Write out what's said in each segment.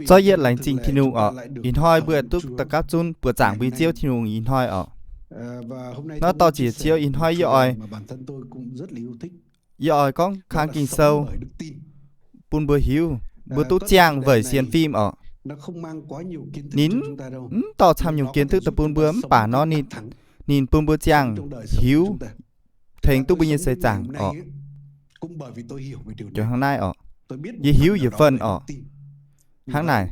Zorqv yietv laengz zingh Tin-Hungh orqc. Ih hnoi mbuo duqv daux gapv zunv buoqc zaangc mbuo nyei Ziouv Tin-Hungh ih hnoi orqc. Naaiv dorh ziec Ziouv ih hnoi yie oix yie oix gorngv kang Ging-Sou bun mbuo hiuv, mbuo duqv ziangh weic sienx fim orqc. Ninh mv dorh camv nyungc kiến thức daaih bun mbuo, mv baac nor ninh, ninh bun mbuo ziangh hiuv, tengx duqv mbuo nyei seix zaangc orqc. Hnangv naaiv orqc, yie hiuv yietc phần orqc. Hnangv naaic,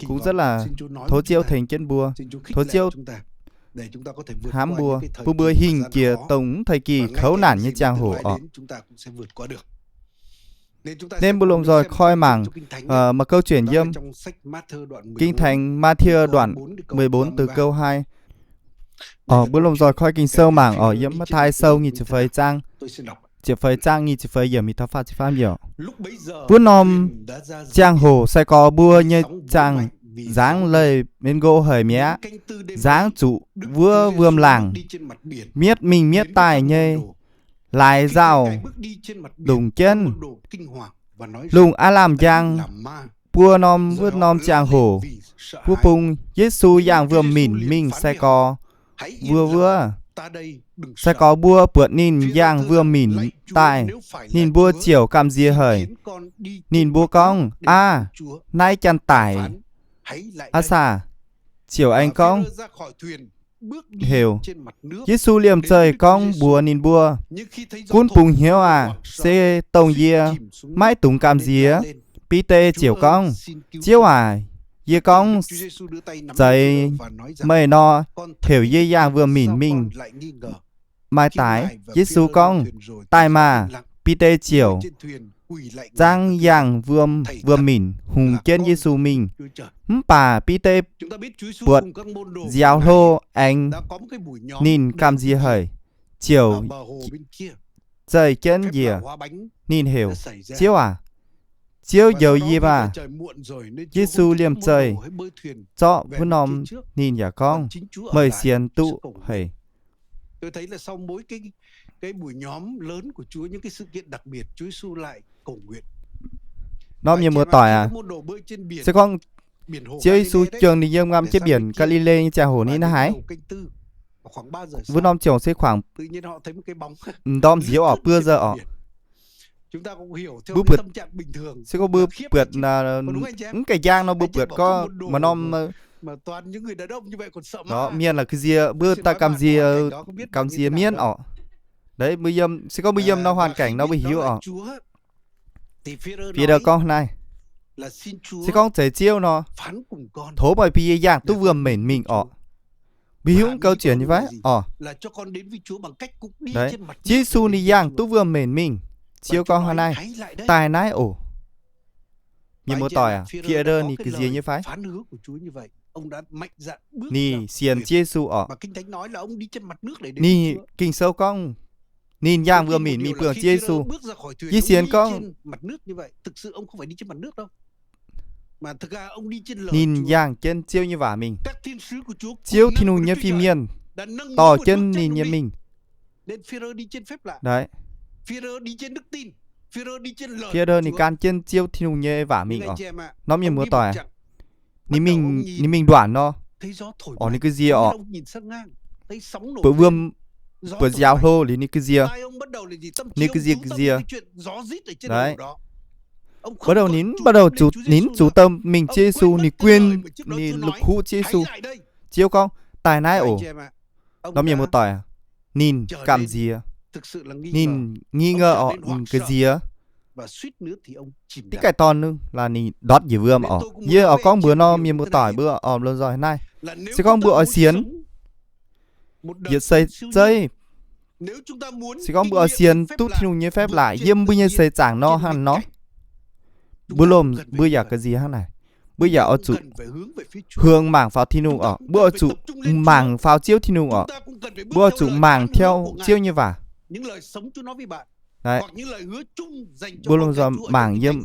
kungx rất là tov Ziouv tengx jienv mbuo, tov Ziouv hnamv mbuo, bun mbuo hingh jiex dongh mv thời kỳ kouv nản nyei ziangh hoc orqc. Nên mbuo lomh nzoih koi mangc, uh, một câu chuyện yiem Kinh Thánh Mathiơ đoạn mười bốn từ câu hai. Orqc, mbuo lomh nzoih koi Ging-Sou mangc orqc, yiem Matv^tai Sou nyic ziepc feix zaang, ziepc feix zaang nyic ziepc feix yiemc mingh taux faah ziepc faam yiemc. Wuov norm ziangh hoc sai-gorx mbuo nyei zaangc, nzangv leih mienv nqo haic mi'aqv. Nzangv zuqc wuov wuom-laangc mietv mingh mietv daaih nyei laaix nzauh ndongc jienv, lungh aav lamh njang. Buo norm, wuov norm ziangh hoc, wuov bung Yesu yangh wuom-minc mingh sai-gorx mbuo wuov. Sai-gorx mbuo buatc ninh yangh wuom-minc daaih, ninh mbuo ziouc gamh nziex haic. Ninh mbuo gorngv, Aav, naaiv janx-daic. Aav saah, ziouc aengx gorngv heuc Yesu liemh zeih gorngv mbuox ninh mbuo, Gunv bungx hnyouv aac, se dongh yie, maiv dungx gamh nziex. Bide ziouc gorngv, Ziouv aac, yie gorngv zeix meih nor, heuc yie yangh wuom-minc mingh mai daaih. Yesu gorngv, Daaih maah! Bide ziouc zaangv yangh wuom, wuom-minc hungx jienv Yesu mingh. Mv baac Bide buatc nziaaux hlo aengx ninh gamh nziex haic, ziouc zeih jienv njiec. Ninh heuc, Ziouv aac, Ziouv njoux yie maah! Yesu liemh zeih zorqv wuov norm, ninh yaac gorngv, Meih sienx duqv haic. Norm mienh muoz-doic aac, se gorngv Ziouv Yesu juang ninh yiem ngam jienv mbienc Gaa^li^le nyei ziangh hoc ninh naaiv haaix, wuov norm ziouc se khoảng m'ndorm nziouv orqc, buo giờ orqc. Mbuo buatc, se gorngv mbuo buatc mv gaengh njang nor mbuo buatc gorngv maaih norm mienh la'ga'nziex, mbuo daaih gamh nziex, gamh nziex mienv orqc. Mbuo yiem, se gorngv mbuo yiem norm hoàn cảnh nor mbuo hiuv orqc. Bide gorngv naaiv, se gorngv zeiz Ziouv nor, tov meih bun yie yangh duqv wuom-minc mingh orqc. Mbuo hiuv mv gouv zienx nyei fai orqc? Ziouv Yesu ninh yangh duqv wuom-minc mingh. Ziouv gorngv hnangv naaiv, Daaih naaiv oc. Mienh muoz-doic aac, Bide ninh ga'nziex nyei fai? Ninh sienx Ziouv Yesu orqc. Ninh, Ging-Sou gorngv ninh yangh wuom-minc mingh buangh Ziouv Yesu. Yie sienx gorngv ninh yangh jienv Ziouv nyei waac mingh. Ziouv Tin-Hungh nyei fin-mienh dorh jienv ninh nyei mingh. Bide ninh gan jienv Ziouv Tin-Hungh nyei waac mingh orqc. Norm mienh muoz-doic, ninh mingh, ninh mingh nduanc nor, orqc, ninh ga'nziex orqc. Buatc wuom, buatc nziaaux hlo liuz ninh ga'nziex, ninh ga'nziex, ga'nziex. Bắt đầu ninh, bắt đầu zuqc, ninh zuqc daaih mingh Ziouv Yesu, ninh quên, ninh la'kuqv Ziouv Yesu. Ziouv gorngv, Daaih naaiv oc. Norm mienh muoz-doic, ninh gamh nziex, ninh nghi ngờ orqc, ninh ga'nziex. Diqv gaaih dorn nor ninh ndortv njiec wuom orqc. Yie oix gorngv mbuox norm mienh muoz-doic mbuo orqc, lomh nzoih naaiv, se gorngv mbuo oix sienx yietc seix zeiv, se gorngv mbuo oix sienx duqv Tin-Hungh nyei phép laaix yiem mbuo nyei seix zaangc nor hnangv nor, mbuo lomh, mbuo yaac ga'nziex hnangv naaic. Mbuo yaac oix zuqc hngongx mangc faaux Tin-Hungh orqc. Mbuo oix zuqc mangc faaux Ziouv Tin-Hungh orqc. Mbuo oix zuqc mangc tiau Ziouv nyei waac. Mbuo lomh nzoih mangc yiem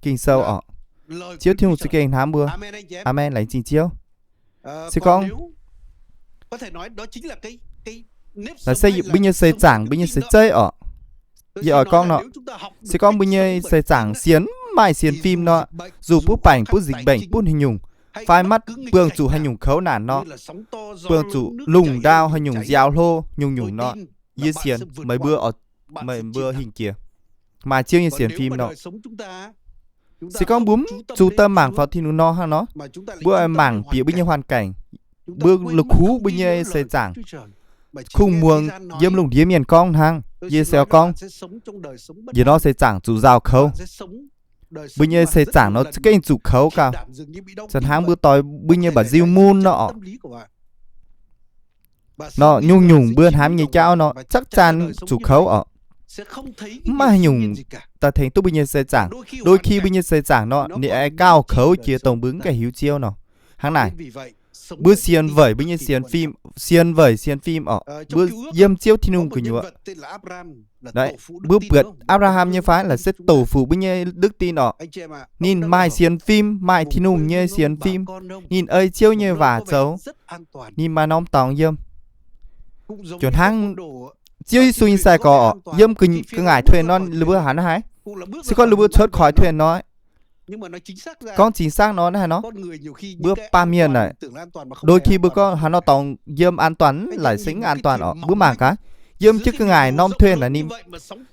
Ging-Sou orqc. Ziouv Tin-Hungh za'gengh hnamv mbuo. Aamen. Laengz zingh Ziouv. Se gorngv naaiv se mbuo nyei seix zaangc, mbuo nyei seix zeiv orqc. Yie oix gorngv nor, se gorngv mbuo nyei seix zaangc sienx mv maaih sienx fim nor, zuqc butv baengc, butv dịch bệnh, butv haaix nyungc, fai maiv buangh zuqc haaix nyungc kouv naanc nor, buangh zuqc lungh ndau haaix nyungc nziaaux hlo nyungc-nyungc nor, yie sienx meih mbuo, meih mbuo hingh jiex maaih Ziouv nyei sienx fim nor. Se gorngv mbuo mv zuqc daaih mangc faaux Tin-Hungh nor hnangv nor, mbuo mangc bieqc mbuo nyei hoàn cảnh, mbuo la'kuqv mbuo nyei seix zaangc. Kungx muangx yiem lungh ndiev mienh gorngv hnangv, yie se gorngv, yietc norm seix zaangc zuqc nzauh kouv. Mbuo nyei seix zaangc nor za'gengh zuqc kouv gauh, se hnangv mbuo doix mbuo nyei mba'nziu mun nor orqc. Nor nyungc-nyungc mbuo hnamv nyei jauv nor chắc chắn zuqc kouv orqc. Mv maaih haaix nyungc daaih tengx duqv mbuo nyei seix zaangc. Đôi khi mbuo nyei seix zaangc nor ninh aengx gauh kouv jiex dongh mbuo mv gaengh hiuv Ziouv nor. Hnangv naaic, mbuo sienx weic mbuo nyei sienx fim, sienx weic sienx fim orqc, mbuo yiem Ziouv Tin-Hungh gu'nyuoz. Mbuo buatc Apc^laa^ham nyei fai laaix se tổ phụ mbuo nyei đức tin orqc. Ninh maaih sienx fim, maaih Tin-Hungh nyei sienx fim. Ninh ei Ziouv nyei waac zoux. Ninh maaih norm dorngx yiem. Ziouc hnangv Ziouv Yesu nyei sai-gorx orqc, yiem gu'nguaaic ทุเรศ nor ninh mbuo haaix nor haiz, se gorngv ninh mbuo cuotv koix ทุเรศ nor, gorngv chính xác nor naaiv haaix nor, mbuo baamh mienh naaic, đôi khi mbuo gorngv haaix nor dorngx yiem an toàn laaix se mv an toàn orqc. Mbuo mangc gaax, yiem jienv gu'nguaaic norm ทุเรศ naaic ninh,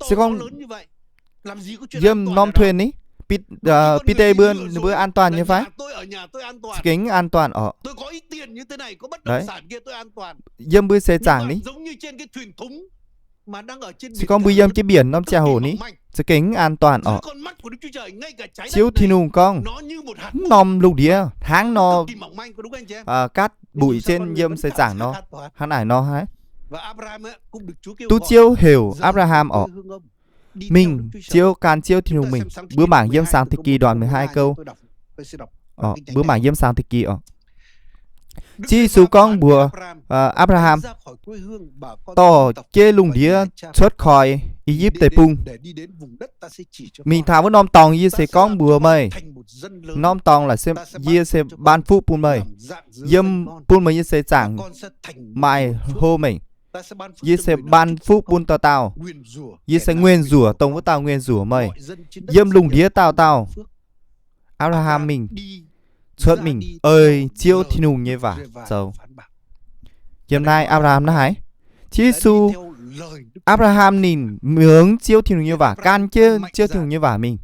se gorngv yiem norm ทุเรศ ni, Bide mbuo ninh mbuo an toàn nyei fai? Za'gengh mv an toàn orqc. Yiem mbuo seix zaangc ni, se gorngv mbuo yiem jienv mbienc norm ziangh hoc ni, za'gengh mv an toàn orqc. Ziouv Tin-Hungh gorngv, mv norm lungh ndiev hnangv nor, gatv mbuic jienv yiem seix zaangc nor, hnangv naaic nor haiz. Duqv Ziouv heuc Apc^laa^ham orqc, mingh Ziouv, gan Ziouv Tin-Hungh mingh. Mbuo mangc yiem Sàng Ti^gi Đoạn mười hai câu. Mbuo mangc yiem Sàng Ti^gi orqc. Ziouv Yesu gorngv mbuox Apc^laa^ham, dorh jienv lungh ndiev cuotv koix I^yipv Deic-Bung, mingh taux wuov norm dorngx yie se gorngv mbuox meih. Norm dorngx laaix se yie se ban fuqv bun meih. Yiem bun meih nyei seix zaangc maaih hlo mengh. Yie se ban fuqv bun dauh dauh. Yie se nguyên rủa dongh wuov dauh nguyên rủa meih. Yiem lungh ndiev dauh dauh. Apc^laa^ham mingh, cuotv mingh ei Ziouv Tin-Hungh nyei waac zoux. Yiem naaiv Apc^laa^ham naaiv haiz, Ziouv Yesu, Apc^laa^ham ninh muangx Ziouv Tin-Hungh nyei waac, gan jienv Ziouv Tin-Hungh nyei waac mingh.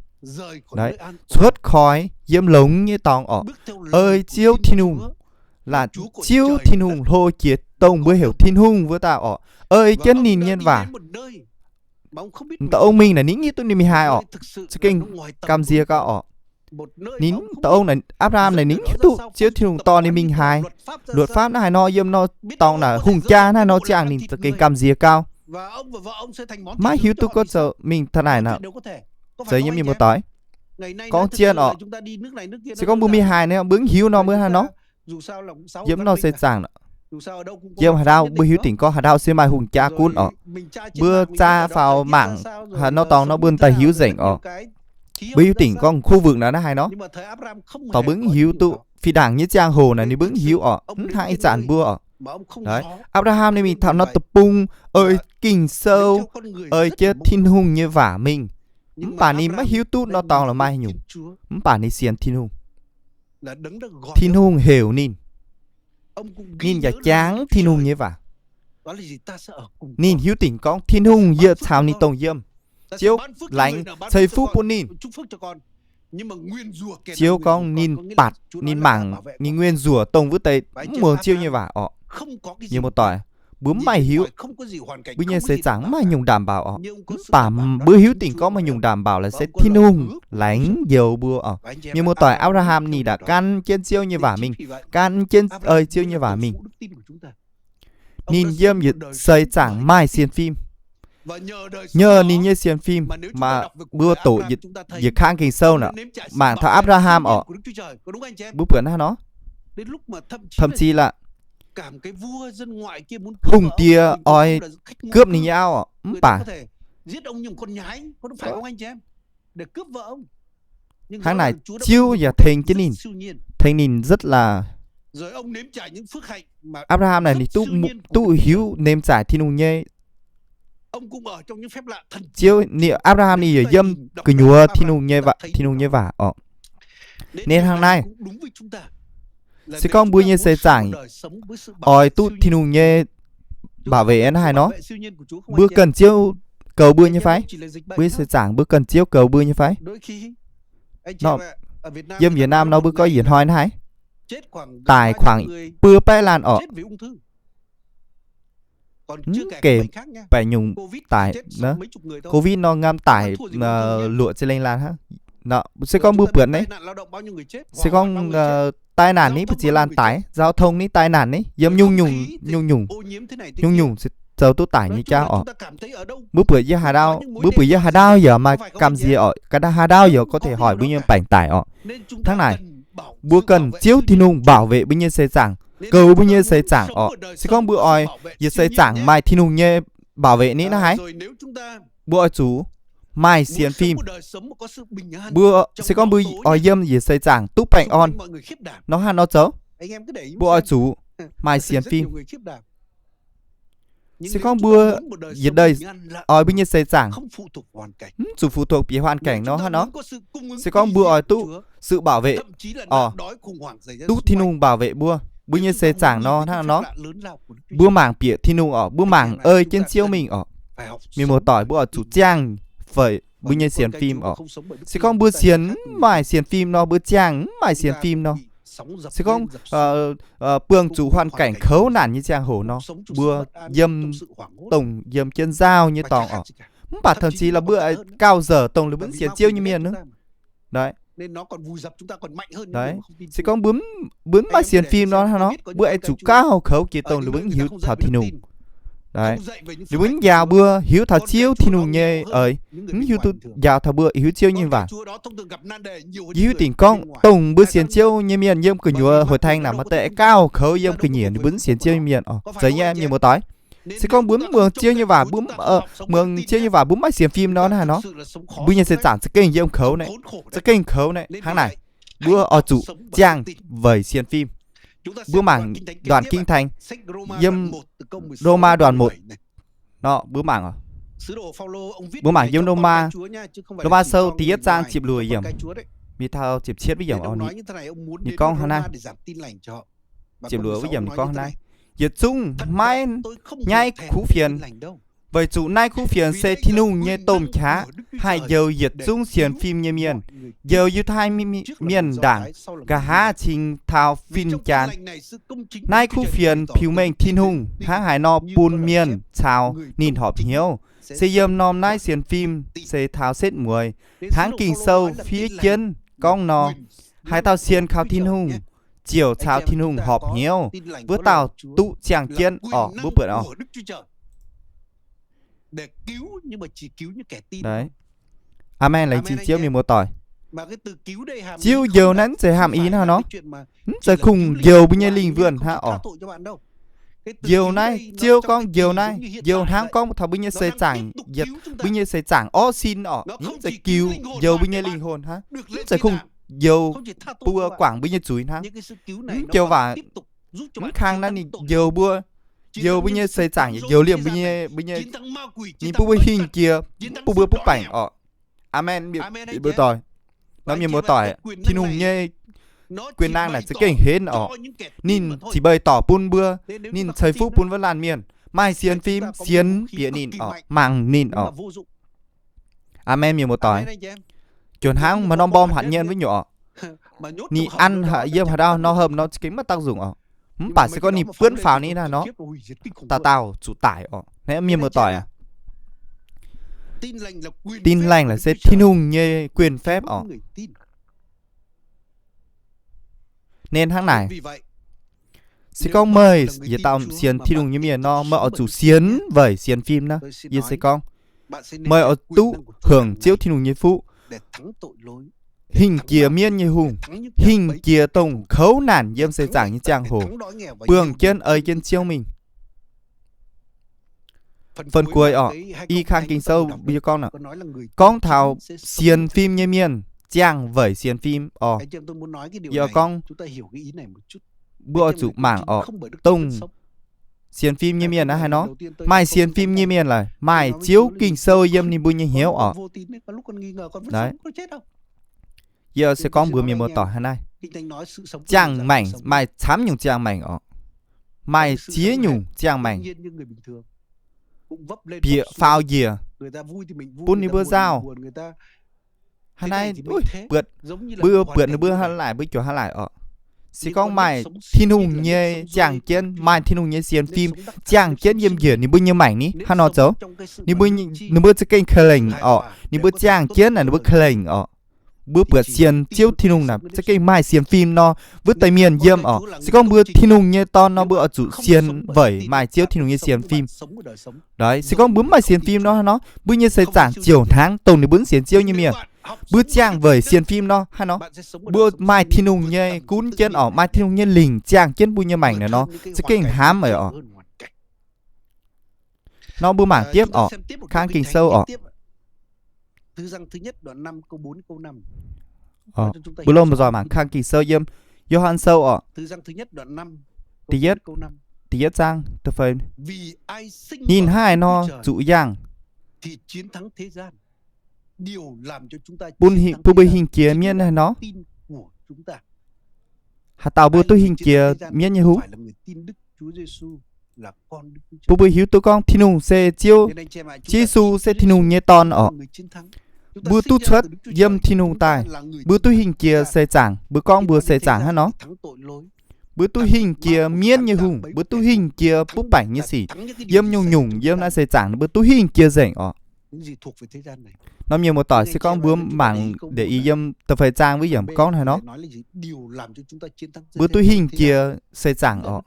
Cuotv koix yiem longx nyei dorngx orqc, ei Ziouv Tin-Hungh, laaix Ziouv Tin-Hungh hlo jiex dongh mbuo heuc Tin-Hungh wuov dauh orqc, ei jienv ninh nyei waac. Dauh ong mingh naaic ninh mv hiuv duqv ninh mingh haaix orqc. Za'gengh gamh nziex gauh orqc. Ninh, dauh ong naaic, Apc^laa^ham naaic ninh mv hiuv duqv Ziouv Tin-Hungh dorh ninh mingh haaix. Luật pháp naaiv haaix nor, yiem nor dorngx naaic hungh jaa naaiv nor ziangh ninh za'gengh gamh nziex gauh. Maiv hiuv duqv gorngv zoux mingh taux naaic nor, zoux nyei mienh muoz-doic. Gorngv zien orqc, se gorngv mbuo mingh haaix nor mbuo mv hiuv nor mbuo hnangv nor. Yiem nor seix zaangc, yiem haaix ndau mbuo hiuv dingc gorngv haaix ndau se maaih hungh jaa gunv orqc. Mbuo zaah faaux mangc haaix nor dorngx nor mbuo daaih hiuv nzengc orqc. Mbuo hiuv dingc gorngv khu vực naaic naaiv haaix nor, dorh mbuo mv hiuv duqv. Fih ndaangc nyei ziangh hoc naaic ninh mbuo mv hiuv orqc, mv hnangv ih zanc mbuo orqc. Apc^laa^ham ninh mingh taux norm deic-bung, ei Ging-Sou, ei jienv Tin-Hungh nyei waac mingh. Mv baac ninh maiv hiuv duqv nor dorngx la'maih nyungc. Mv baac ninh sienx Tin-Hungh. Tin-Hungh heuc ninh. Ninh yaac jangx Tin-Hungh nyei waac. Ninh hiuv dingc gorngv Tin-Hungh yietc caux ninh dongh yiem. Ziouv laengz ceix fuqv bun ninh. Ziouv gorngv ninh batc, ninh mangc, ninh nguyên rủa dongh wuov deix mv muangx Ziouv nyei waac orqc. Mienh muoz-doic, mbuo mv maaih hiuv. Mbuo nyei seix zaangc mv maaih nyungc đảm bảo orqc. Mv baac mbuo hiuv dingc gorngv maaih nyungc đảm bảo laaix se Tin-Hungh laengz njoux mbuo orqc. Mienh muoz-doic, Apc^laa^ham ninh daaih gan jienv Ziouv nyei waac mingh, gan jienv ei Ziouv nyei waac mingh. Ninh yiem yietc seix zaangc maaih sienx fim. Nyei ninh nyei sienx fim, maaih mbuo doqc yietc kang Ging-Sou naaic, mangc taux Apc^laa^ham orqc. Mbuo buatc hnangv nor, thậm chí là hungh diex oix cướp ninh nyei auv orqc, mv baac hnangv naaic Ziouv yaac tengx jienv ninh, tengx ninh rất là, Apc^laa^ham naaic ninh duqv hiuv nêm zaaic Tin-Hungh nyei Ziouv, ninh, Apc^laa^ham ninh yaac yiem gu'nyuoz Tin-Hungh nyei waac, Tin-Hungh nyei waac orqc. Ninh hnangv naaiv, se gorngv mbuo nyei seix zaangc oix duqv Tin-Hungh nyei bảo vệ hnangv haaix nor, mbuo ganh Ziouv goux mbuo nyei fai? Mbuo nyei seix zaangc mbuo ganh Ziouv goux mbuo nyei fai? Nor, yiem Việt Nam nor mbuo gorngv yietc hnoi hnangv haaix, tải khoảng bưa baeqv laanh orqc. Mv kể bảy nyungc tải, covid nor ngam tải luoqc za'lengh laanh hnangv. Se gorngv mbuo buatc naaiv, se gorngv tai nạn nitv ba'ziex laanh tải, giao thông nitv tai nạn nitv yiem nyungc-nyungc, nyungc-nyungc, nyungc-nyungc zoux duqv tải nyei jauv orqc. Mbuo buatc yiem haaix ndau, mbuo buatc yiem haaix ndau yaac maaih gamh nziex orqc, ga'naaiv haaix ndau yaac có thể hỏi mbuo nyei baengc tải orqc. Hnangv naaic, mbuo ganh Ziouv Tin-Hungh bảo vệ mbuo nyei seix zaangc, goux mbuo nyei seix zaangc orqc. Se gorngv mbuo oix yietc seix zaangc maaih Tin-Hungh nyei bảo vệ nitv hnangv haaix, mbuo oix zuqc maaih sienx fim. Mbuo, se gorngv mbuo oix yiem yietc seix zaangc duqv baengh orn nor, hnangv nor zoux, mbuo oix zuqc maaih sienx fim. Se gorngv mbuo yietc đei oix mbuo nyei seix zaangc mv zuqc phụ thuộc bieqc hoàn cảnh nor, hnangv nor, se gorngv mbuo oix duqv sự bảo vệ orqc, duqv Tin-Hungh bảo vệ mbuo, mbuo nyei seix zaangc nor, hnangv nor, mbuo mangc bieqc Tin-Hungh orqc, mbuo mangc ei jienv Ziouv mingh orqc. Mienh muoz-doic, mbuo oix zuqc ziangh weic mbuo nyei sienx fim orqc. Se gorngv mbuo sienx mv maaih sienx fim nor, mbuo ziangh mv maaih sienx fim nor, se gorngv buangh zuqc hoàn cảnh kouv naanc nyei ziangh hoc nor, mbuo yiem, dongh yiem jienv nzauh nyei dorngx orqc. Mv baac thậm chí là mbuo gauh deix dongh la'buonv sienx Ziouv nyei mienh nor. Se gorngv mbuo mv maaih sienx fim nor, hnangv nor, mbuo aengx zuqc gauh kouv jiex dongh la'buonv hiuv taux Tin-Hungh. La'buonv njaaux mbuo hiuv taux Ziouv Tin-Hungh nyei eix, mv hiuv duqv njaaux taux mbuo hiuv Ziouv nyei waac. Yie hiuv dingc gorngv dongh mbuo sienx Ziouv nyei mienh yiem gu'nyuoz hội thánh naaic maaih deix gauh kouv yiem ga'nyiec ninh mbuo mv sienx Ziouv nyei mienh oc. Zeiz nyei, mienh muoz-doic. Se gorngv mbuo mv muangx Ziouv nyei waac, mbuo mv, muangx Ziouv nyei waac mbuo mv maaih sienx fim nor, hnangv haaix nor, mbuo nyei seix zaangc za'gengh yiem kouv naaic, za'gengh kouv naaic. Hnangv naaic, mbuo oix zuqc ziangh weic sienx fim. Mbuo mangc đoạn Kinh Thánh yiem Rôma đoạn một nor, mbuo mangc, mbuo mangc yiem Rôma, Rôma Sou da'yietv zaang ziepc luoqc yiemc mingh taux ziepc cietv wuov yiemc oc. Ninh gorngv hnangv naaiv, ziepc luoqc wuov yiemc ninh gorngv hnangv naaiv, Yietc zungv maiv nyaiv kuv fienx, weic zuqc naaiv kuv fienx se Tin-Hungh nyei domh qaqv haih njoux yietc zungv sienx fim nyei mienh. Njoux Yiutai Mienh ndaangc, nqa'haav cingx taux fin-jaan. Naaiv kuv fienx piux mengh Tin-Hungh hnangv haaix nor bun mienh caux ninh horpc hnyouv. Se yiem norm naaiv sienx fim se taux setv mueiz, hnangv Ging-Sou fiev jienv gorngv nor, Haaix dauh sienx kaux Tin-Hungh ziouc caux Tin-Hungh horpc hnyouv, wuov dauh duqv ziangh jienv orqc. Mbuo buatc oc. Aamen. Laengz zingh Ziouv, mienh muoz-doic. Ziouv njoux naaiv mv zeiz hnamv i hnangv nor, mv zeiz kungx njoux mbuo nyei lingh wuonh hnangv oc. Njoux naaiv, Ziouv gorngv njoux naaiv, njoux hnangv gorngv taux mbuo nyei seix zaangc, yietc mbuo nyei seix zaangc orv sin orqc, mv zeiz giux njoux mbuo nyei lingh hồn hnangv. Mv zeiz kungx njoux buo guangc mbuo nyei zuiz hnangv. Mv joux waac, mv kang naaiv ninh njoux mbuo, njoux mbuo nyei seix zaangc, njoux liemh mbuo nyei, mbuo nyei, ninh bun mbuo hingh jiex, bun mbuo butv baengc orqc. Aamen, mienh muoz-doic. Nor mienh muoz-doic, Tin-Hungh nyei quyền năng naaic za'gengh henv orqc. Ninh ziqc mbeix dorc bun mbuo, ninh ceix fuqv bun wuov laanh mienh maaih sienx fim, sienx bieqc ninh orqc, mangc ninh orqc. Aamen, mienh muoz-doic. Ziouc hnangv maaih norm mbom hatc nyienh wuov nyungc orqc. Ninh an haaix yiem haaix ndau nor, hopv nor za'gengh maiv dangh nzunc orqc. Mv baac se gorngv ninh buonv faaux ninh naaiv nor, dauh dauh zuqc daic orqc. Naaiv mienh muoz-doic aac, Tin Lành là se Tin-Hungh nyei quyền phép orqc. Nên hnangv naaic, se gorngv meih yietc dauh sienx Tin-Hungh nyei mienh nor, meih oix zuqc sienx weic sienx fim naaiv. Yie se gorngv, meih oix duqv hưởng Ziouv Tin-Hungh nyei fuqv, hingh jiex mienv nyei hungh, hingh jiex dongh kouv naanc yiem seix zaangc nyei ziangh hoc, buangh jienv ei jienv Ziouv mingh. Phần cuối orqc, i kang Ging-Sou mbuo gorngv nor, gorngv taux sienx fim nyei mienh ziangh weic sienx fim orqc. Yie gorngv mbuo oix zuqc mangc orqc, dongh sienx fim nyei mienh naaiv haaix nor? Maaih sienx fim nyei mienh laaix maaih Ziouv Ging-Sou yiem ninh mbuo nyei hnyouv orqc. Yie se gorngv mbuox mienh muoz-doic hnangv naaiv, ziangh maengc maaih camv nyungc ziangh maengc orqc, maaih ziex nyungc ziangh maengc bieqc faaux njiec bun ninh mbuo nzauh. Hnangv naaiv, buatc, mbuo buatc ninh mbuo hnangv laaic, mbuo juangc hnangv laaic orqc. Se gorngv maaih Tin-Hungh nyei ziangh jienv, maaih Tin-Hungh nyei sienx fim ziangh jienv yiem njiec ninh mbuo nyei maengc ni, hnangv nor zoux, ninh mbuo, ninh mbuo za'gengh ka'lengc orqc. Ninh mbuo ziangh jienv naaic, ninh mbuo ka'lengc orqc. Mbuo buatc sienx Ziouv Tin-Hungh naaic za'gengh maaih sienx fim nor, wuov deix mienh yiem orqc. Se gorngv mbuo Tin-Hungh nyei dorn nor, mbuo oix zuqc sienx weic maaih Ziouv Tin-Hungh nyei sienx fim. Ndaaih se gorngv mbuo mv maaih sienx fim nor, hnangv nor mbuo nyei seix zaangc ziouc hnangv dongh ninh mbuo mv sienx Ziouv nyei mienh. Mbuo ziangh weic sienx fim nor, hnangv nor mbuo maaih Tin-Hungh nyei gunv jienv orqc, maaih Tin-Hungh nyei lingc ziangh jienv mbuo nyei maengc naaic nor, za'gengh hnamv weic orqc. Nor mbuo mangc diepv orqc, kang Ging-Sou orqc. Mbuo lomh nzoih mangc kang Ging-Sou yiem Yo^han Sou orqc, da'yietv, da'yietv zaang da'feix. Ninh hnangv haaix nor zuqc yangh bun, bun mbuo hingh jiex mienv haaix nor? Haaix dauh mbuo duqv hingh jiex mienv nyei hungh? Bun mbuo hiuv duqv gorngv Tin-Hungh se Ziouv, Ziouv Yesu se Tin-Hungh nyei Dorn orqc. Mbuo duqv cuotv yiem Tin-Hungh daaih, mbuo duqv hingh jiex seix zaangc, mbuo gorngv mbuo seix zaangc hnangv nor. Mbuo duqv hingh jiex mienv nyei hungh, mbuo duqv hingh jiex butv baengc nyei sic, yiem nyungc-nyungc yiem naaiv seix zaangc mbuo duqv hingh jiex nzengc orqc. Norm mienh muoz-doic, se gorngv mbuo mangc ndeic i yiem da'feix zaang wuov yiemc gorngv haaix nor, mbuo duqv hingh jiex seix zaangc orqc.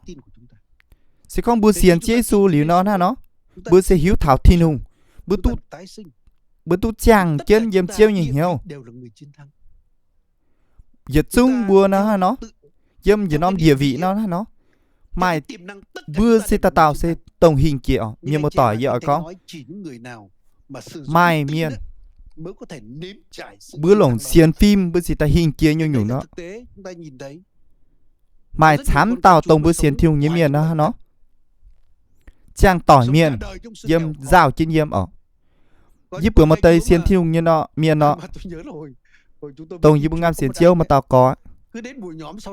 Se gorngv mbuo sienx Ziouv Yesu liuz nor, hnangv nor mbuo se hiuv taux Tin-Hungh, mbuo duqv, mbuo duqv ziangh jienv yiem Ziouv nyei hnyouv. Yietc zungv mbuo nor, hnangv nor, yiem yietc norm địa vị nor, hnangv nor, maaih, mbuo se dauh dauh se dongh hingh jiex orqc. Mienh muoz-doic, yie oix gorngv, maaih mienh mbuo longc sienx fim mbuo ziouc daaih hingh jiex nyungc-nyungc nor. Maaih camv dauh dongh mbuo sienx Tin-Hungh nyei mienh nor, hnangv nor, ziangh doic mienh yiem nzauh jienv yiem orqc. Yie buatc maaih deix sienx Tin-Hungh nyei nor, mienh nor, dongh yie mbuo ngamv sienx Ziouv maaih dauh gorx,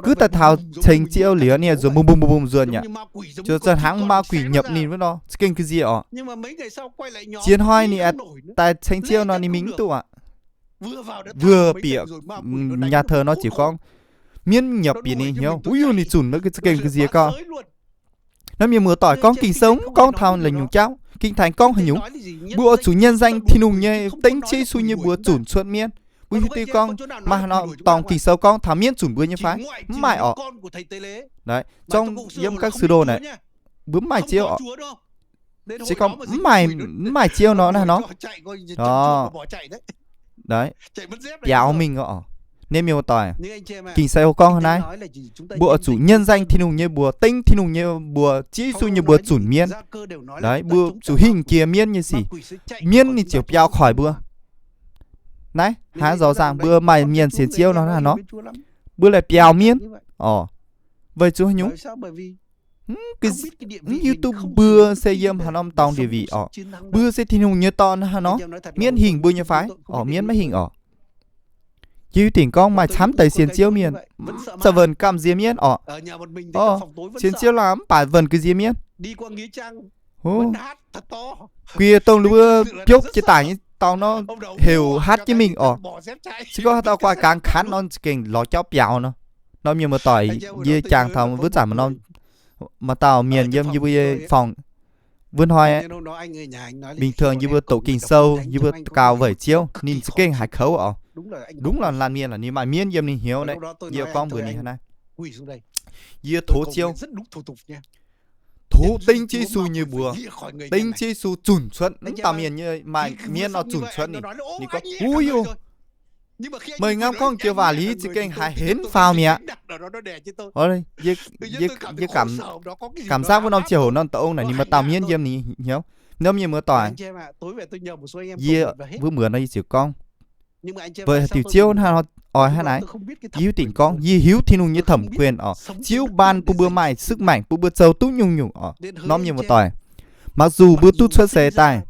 gux daaih taux ceng Ziouv liuz ninh nzuonx mbum mbum mbum nzuonx aqv, ziouc hnangv ma-quix nyiemc ninh wuov nor, za'gengh ga'nziex orqc. Zien hnoi ninh daaih ceng Ziouv nor ninh mingh mv duqv aqv. Vừa bieqc nhà thờ nor ziouc gorngv mienv nyiemc bieqc ninh hnyouv, uv, ninh zunc nor za'gengh ga'nziex gau. Naaiv mienh muoz-doic, gorngv Ging-Sou mv gorngv taux la'nyungc jauv. Kinh Thánh gorngv haaix nyungc? Mbuo oix zuqc nhân danh Tin-Hungh nyei, dengv Ziouv Yesu nyei mbuox zunc cuotv mienv. Mbuo hiuv duqv gorngv maaih haaix norm dorngx Ging-Sou gorngv taux mienv zunc mbuo nyei fai? Mv maaih orqc. Zorngv yiem các sứ đồ naaic, mbuo mv maaih Ziouv orqc. Se gorngv mv maaih, mv maaih Ziouv nor, hnangv nor, biaux mingh orqc. Naaiv mienh muoz-doic, Ging-Sou gorngv hnangv naaiv, mbuo oix zuqc nhân danh Tin-Hungh nyei mbuox, dengv Tin-Hungh nyei mbuox, Ziouv Yesu nyei mbuox zunc mienv. Naaiv mbuo zuqc hingh jiex mienv nyei sic, mienv ninh ziouc biaux koic mbuo. Naaiv hnangv nzorng zaangc mbuo maaih mienh sienx Ziouv nor, hnangv nor, mbuo laih biaux mienv orqc. Weic zuqc haaix nyungc? Mv hiuv duqv mbuo se yiem haaix norm dorngx địa vị orqc. Mbuo se Tin-Hungh nyei dorn, hnangv nor, mienv hingh mbuo nyei fai? Orqc, mienv maiv hingh orqc. Yie hiuv dingc gorngv maaih camv deix sienx Ziouv mienh za'gengh wuonh gamh nziex mienv orqc. Orqc, sienx Ziouv laangz mv baac wuonh ga'nziex mienv. Guie dongh ninh mbuo biopv jiex daic nyei dorngx nor, heuc hatv jienv mingh orqc. Se gorngv haaix dauh guaaih gangx kangv nor, za'gengh lorz jauv biaux nor. Norm mienh muoz-doic, yie jangx taux wuov zanc maaih norm, maaih dauh mienh yiem yie mbuo nyei phòng. Wuov hnoi bình thường yie mbuo doqc Ging-Sou, yie mbuo gaux weic Ziouv, ninh za'gengh haiz kouv orqc. Đúng là laanh mienh, ninh maaih mienv yiem ninh hnyouv naaiv. Yie gorngv mbuox ninh hnangv naaiv, yie tov Ziouv, tov dengv Ziouv Yesu nyei mbuox, dengv Ziouv Yesu zunc cuotv wuov dauh mienh nyei, maaih mienv nor zunc cuotv ninh. Ninh gorngv, uv, meih ngamv gorngv joux waac liuz za'gengh haiz henv faaux mi'aqv. Yie, yie cảm giác wuov norm ziangh hoc norm da'ong naaic ninh maaih dauh mienv yiem ninh hnyouv. Norm mienh muoz-doic, yie wuov muonz nor yie ziouc gorngv, weic haaix diuc Ziouv hnangv nor oix hnangv naaiv. Yie hiuv dingc gorngv yie hiuv Tin-Hungh nyei thẩm quyền oc. Ziouv ban bun mbuo maaih sức mạnh, bun mbuo zoux duqv nyungc-nyungc oc. Norm mienh muoz-doic, mặc dù mbuo duqv cuotv seix daaih,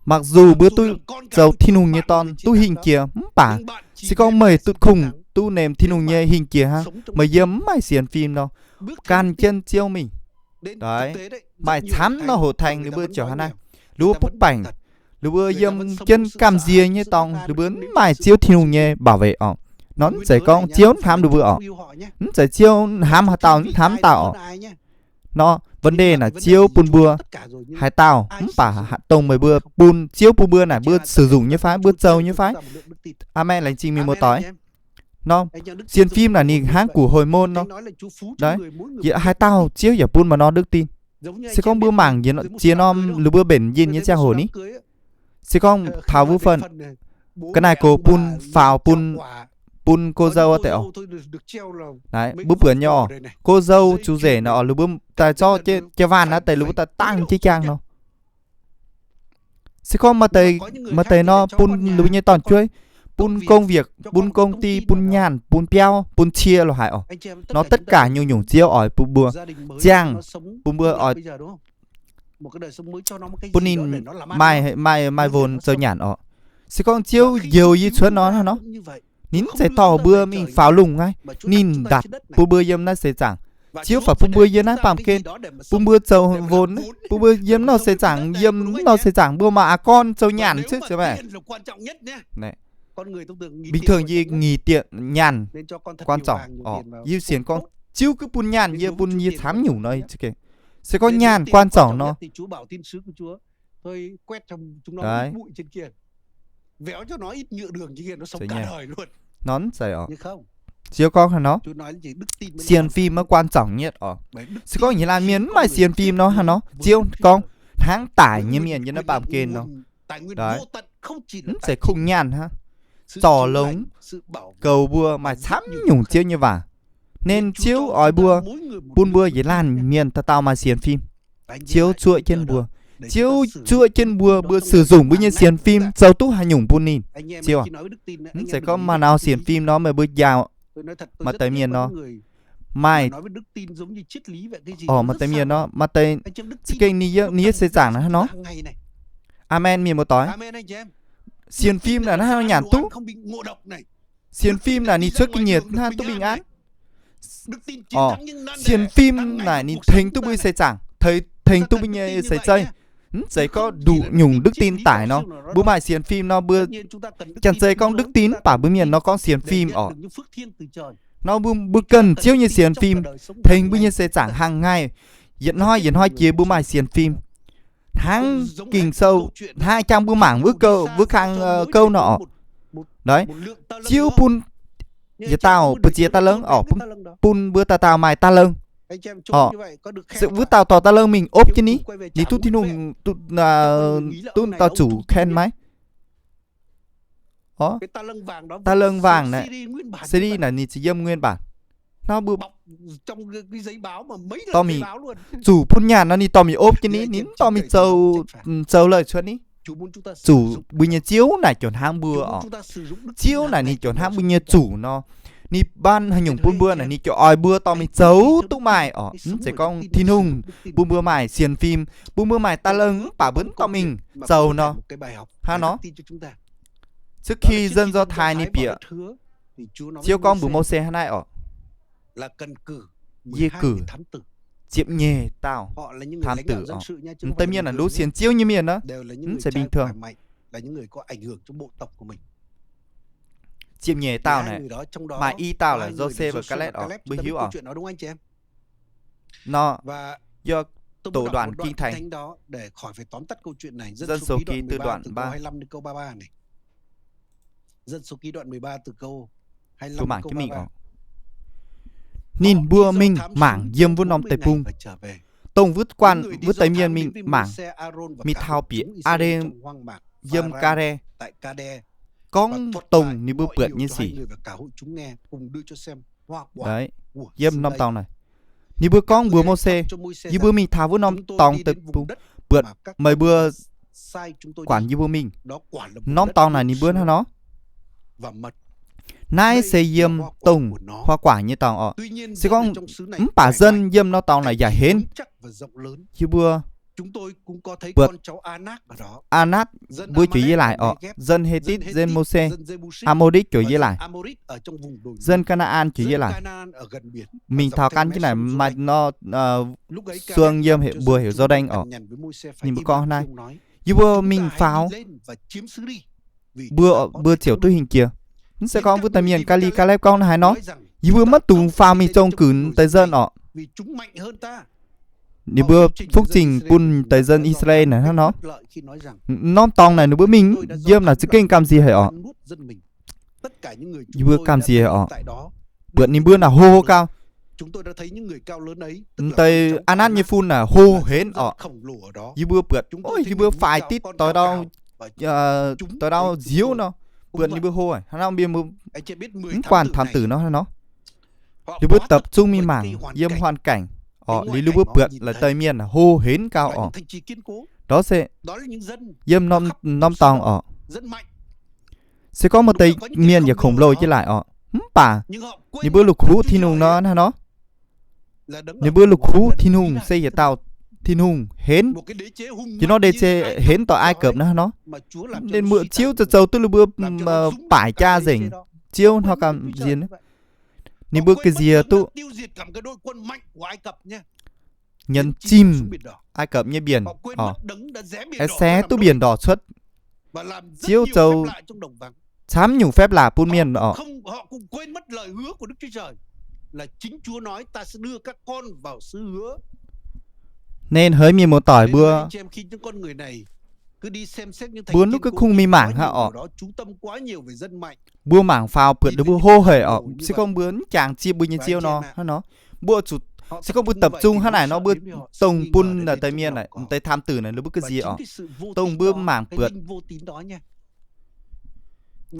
mặc dù mbuo duqv zoux Tin-Hungh nyei dorn, duqv hingh jiex, mv baac se gorngv meih duqv kungx duqv nqemh Tin-Hungh nyei hingh jiex hnangv, meih yiem mv maaih sienx fim nor, gan jienv Ziouv mingh. Maaih camv nor houc taeng ninh mbuo ziouc hnangv naaiv, ninh mbuo butv baengc, ninh mbuo yiem jienv gamh nziex nyei dorngx, ninh mbuo mv maaih Ziouv Tin-Hungh nyei bảo vệ oc. Nor mv zeiz gorngv Ziouv hnamv ninh mbuo oc. Mv zeiz Ziouv hnamv haaix dauh hnamv dauh oc. Nor vấn đề naaic Ziouv bun mbuo haaix dauh, mv baac dongh meih mbuo bun, Ziouv bun mbuo naaic mbuo sử dụng nyei fai, mbuo zoux nyei fai. Aamen. Laengz zingh mienh muoz-doic. Nor, sienx fim naaic ninh hnangv của hồi môn nor. Haaix dauh Ziouv yaac bun maaih nor đức tin. Se gorngv mbuo mangc ziex norm ninh mbuo mbenc yinh nyei ziangh hoc ni, se gorngv taux wuov phần, ga'naaiv gox bun faaux bun, bun cô dâu deix oc. Mbuo buatc nyei oc, cô dâu chủ rể naaic oc, ninh mbuo daaih zorqv jienv waanh naaiv deix ninh mbuo daaih dangh jienv jangv nor. Se gorngv maaih deix nor bun ninh mbuo nyei dorn-jueiv, bun công việc, bun công ty, bun nyaanh, bun biauv, bun cie lorqc haaix oc. Nor tất cả nyungc-nyungc Ziouv oix bun mbuo, ziangh bun mbuo oix bun ninh maaih, maaih, maaih vốn zoux nyanc oc. Se gorngv Ziouv njoux yie cuotv nor hnangv nor, ninh mv zeiz dorh mbuo mingh faaux lungh naaiv, ninh ndatc bun mbuo yiem naaiv seix zaangc. Ziouv faaux bun mbuo yiem naaiv baamh gen, bun mbuo zoux vốn, bun mbuo yiem nor seix zaangc, yiem nor seix zaangc mbuo maaih aqv gorn zoux nyanc cuotv ziouc maah. Bình thường yie nghĩ nyanc quan trọng oc. Yie sienx gorngv Ziouv gux bun nyanc, yie bun yie camv nyungc nor. Se gorngv nyanc quan trọng nor, nor mv zeiz oc. Ziouv gorngv hnangv nor, sienx fim maiv quan trọng nhất oc. Se gorngv yie laanh mienh mv maaih sienx fim nor hnangv nor, Ziouv gorngv hnangv daic nyei mienh yiem naaiv baamh gen nor. Mv zeiz kungx nyanc hnangv, zorc longx, goux mbuo maaih camv nyungc Ziouv nyei waac. Nên Ziouv oix mbuo, bun mbuo yie laanh mienh dauh dauh maaih sienx fim. Ziouv zuoqv jienv mbuo. Ziouv zuoqv jienv mbuo, mbuo sử dụng mbuo nyei sienx fim zoux duqv haaix nyungc bun ninh. Ziouv, mv zeiz gorngv maaih nor sienx fim nor meih mbuo njaaux maaih deix mienh nor, maaih, maaih deix mienh nor, maaih deix za'gengh ninh yiem seix zaangc naaiv hnangv nor. Aamen, mienh muoz-doic. Sienx fim naaic hnangv nor nyanc duqv. Sienx fim naaic ninh cuotv ga'nyiec hnangv duqv bình an. Sienx fim naaic ninh tengx duqv mbuo nyei seix zaangc, tengx duqv mbuo nyei seix zeiv. Mv zeiz gorngv nduqc nyungc đức tin daic nor, mbuo maaih sienx fim nor mbuo janx-zei gorngv đức tin mv baac mbuo mienh nor gorngv sienx fim oc. Nor mbuo, mbuo ganh Ziouv nyei sienx fim tengx mbuo nyei seix zaangc hàng ngày. Yietc hnoi yietc hnoi jiex mbuo maaih sienx fim hnangv Ging-Sou, hnangv jang mbuo mangc wuov gouv, wuov kang gouv nor oc. Ziouv bun yietc dauh buoz-ziex ตาราง oc, bun mbuo dauh dauh maaih ตาราง. Wuov dauh dorh ตาราง mingh opv jienv ni, ninh duqv Tin-Hungh, duqv dauh zuqc khen maiv? ตาราง vàng naaic, series naaic ninh ziouc yiem nguyên bản. Hnangv mbuo dorh mingh, zuqc bun nyaanh nor ninh dorh mingh opv jienv ni, ninh dorh mingh zoux, zoux lorqc cuotv ni. Zuqc mbuo nyei Ziouv naaic ziouc hnangv mbuo oc. Ziouv naaic ninh ziouc hnangv mbuo nyei zuqc nor. Ninh ban haaix nyungc bun mbuo naaic ninh ziouc oix mbuo dorh mingh zoux duqv maaih oc. Mv zeiz gorngv Tin-Hungh bun mbuo maaih sienx fim, bun mbuo maaih ตาราง mv baac mbuo mv dorh mingh zoux nor. Hnangv nor, trước khi dân Do Thái ninh bieqc, Ziouv gorngv mbuox Mose hnangv naaiv oc: Yie cử ziepc nyeic dauh thám tử oc. M'deix mienh naaic nduov sienx Ziouv nyei mienh nor, mv zeiz bình thường. Ziepc nyeic dauh naaic, maaih i dauh là Joseph và Caleb oc, mbuo hiuv oc. Nor, yie tổ đoàn kinh thánh, Dân Số Ký từ đoạn ba. Mbuo mangc jienv mingh oc. Ninh mbuo mingh mangc yiem wuov norm deic-bung, dongh wuov guanh wuov deix mienh mingh mangc, mingh taux bieqc Aa^ndê yiem Gaa^nde, gorngv dongh ninh mbuo buatc nyei sic. Yiem norm dorngx naaic, ninh mbuo gorngv mbuox Mose, yie mbuo mingh taux wuov norm dorngx deic-bung, buatc meih mbuo guanc yie mbuo mingh. Norm dorngx naaic ninh mbuo hnangv nor. Naaiv se yiem dongh hoa quả nyei dorngx orqc. Se gorngv mv baac dân yiem norm dorngx naaic yaac henv. Yie mbuo buatc Anatv mbuo juoz yie laaic orqc, dân Hê-ditv, dân Môsê, Amô-rikv juoz yie laaic, dân Ka^naa^an juoz yie laaic. Mingh taux gan jienv naaic maaih norm suong yiem mbuox heuc Jor^ndaeng orqc. Ninh mbuo gorngv naaiv, yie mbuo mingh faaux, mbuo, mbuo ziouc duqv hingh jiex. Mv zeiz gorngv mbuo deix mienh Gaa^li Gaa^lepv gorngv naaiv nor, yie mbuo maiv dungx faaux mingh zong gux deix dân orqc. Ninh mbuo fuqv zingh bun deix dân I^saa^laa^en naaic hnangv nor. Norm dorngx naaic ninh mbuo mingh yiem naaic za'gengh gamh nziex haic orqc. Yie mbuo gamh nziex haic orqc. Buatc ninh mbuo naaic hlo gau. Deix Anatv nyei fun naaic hlo henv orqc. Yie mbuo buatc, yie mbuo faix ditv doix ndau, doix ndau nziouv nor, buatc ninh mbuo hlo haic. Hnangv nor mbuo mv guanh thám tử nor hnangv nor. Ninh mbuo tập trung mingh mangc yiem hoàn cảnh orqc, liuz ninh mbuo buatc laaix deix mienh hlo henv gau orqc. Ndov se yiem norm dorngx orqc. Se gorngv maaih deix mienh yaac khổng lồ jienv laaic orqc, mv baac ninh mbuo la'kuqv Tin-Hungh nor hnangv nor. Ninh mbuo la'kuqv Tin-Hungh se yietc dauh Tin-Hungh henv. Jiex nor ndeic se henv doix Ai Cập nor hnangv nor. Ninh mbuo Ziouv zoux zoux duqv ninh mbuo baaic jaa nzengc Ziouv hnangv gamh nziex. Ninh mbuo ga'nziex duqv nyienz zimh Ai Cập nyei mbienc orqc, se duqv mbienc ndorqc cuotv. Ziouv zoux camv nyungc phép lạ bun mienh orqc. Nên hỡi mienh muoz-doic mbuo, mbuo nuqv ga'kungx mingh mangc haic orqc. Mbuo mangc faaux buatc ninh mbuo hlo haic orqc. Se gorngv mbuo mv jangx zieqv mbuo nyei Ziouv nor hnangv nor, mbuo zuqc, se gorngv mbuo tập trung hnangv naaic nor, mbuo dongh bun naaic deix mienh naaic, deix tham tử naaic ninh mbuo ga'nziex orqc. Dongh mbuo mangc buatc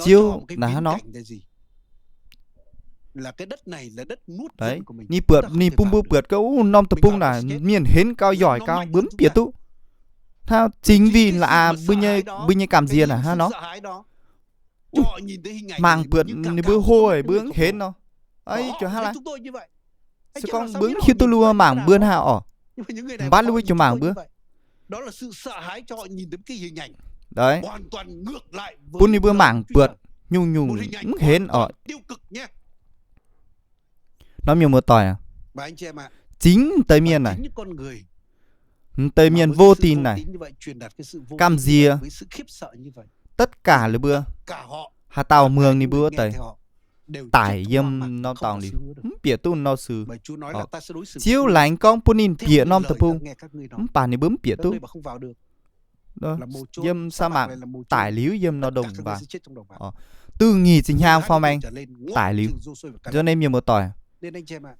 Ziouv naaic hnangv nor. Ninh buatc, ninh bun mbuo buatc gau, norm deic-bung naaic mienh henv gau, yoic gau, mbuo mv bieqc duqv. Hnangv chính vì là mbuo nyei, mbuo nyei gamh nziex naaic hnangv nor. Mangc buatc ninh mbuo hlo haic, mbuo mv henv nor. Ih, ziouc hnangv laaic. Se gorngv mbuo mv hiuv duqv ninh mbuo mangc mbuo hnangv haaix orqc, mv baac ninh mbuo ziouc mangc mbuo. Bun ninh mbuo mangc buatc nyungc-nyungc mv henv orqc. Norm mienh muoz-doic aac, chính deix mienh naaic, deix mienh vô tình naaic, gamh nziex tất cả ninh mbuo, haaix dauh muangx ninh mbuo wuov deix, daic yiem norm dorngx liuz, mv bieqc duqv norm sux. Ziouv laengz gorngv bun ninh bieqc norm deic-bung, mv baac ninh mbuo mv bieqc duqv. Yiem sa mạc daic liuz, yiem norm đồng vàng, tư nghìn zinh hnyangx phong meng daic liuz. Yie mbuo mienh muoz-doic,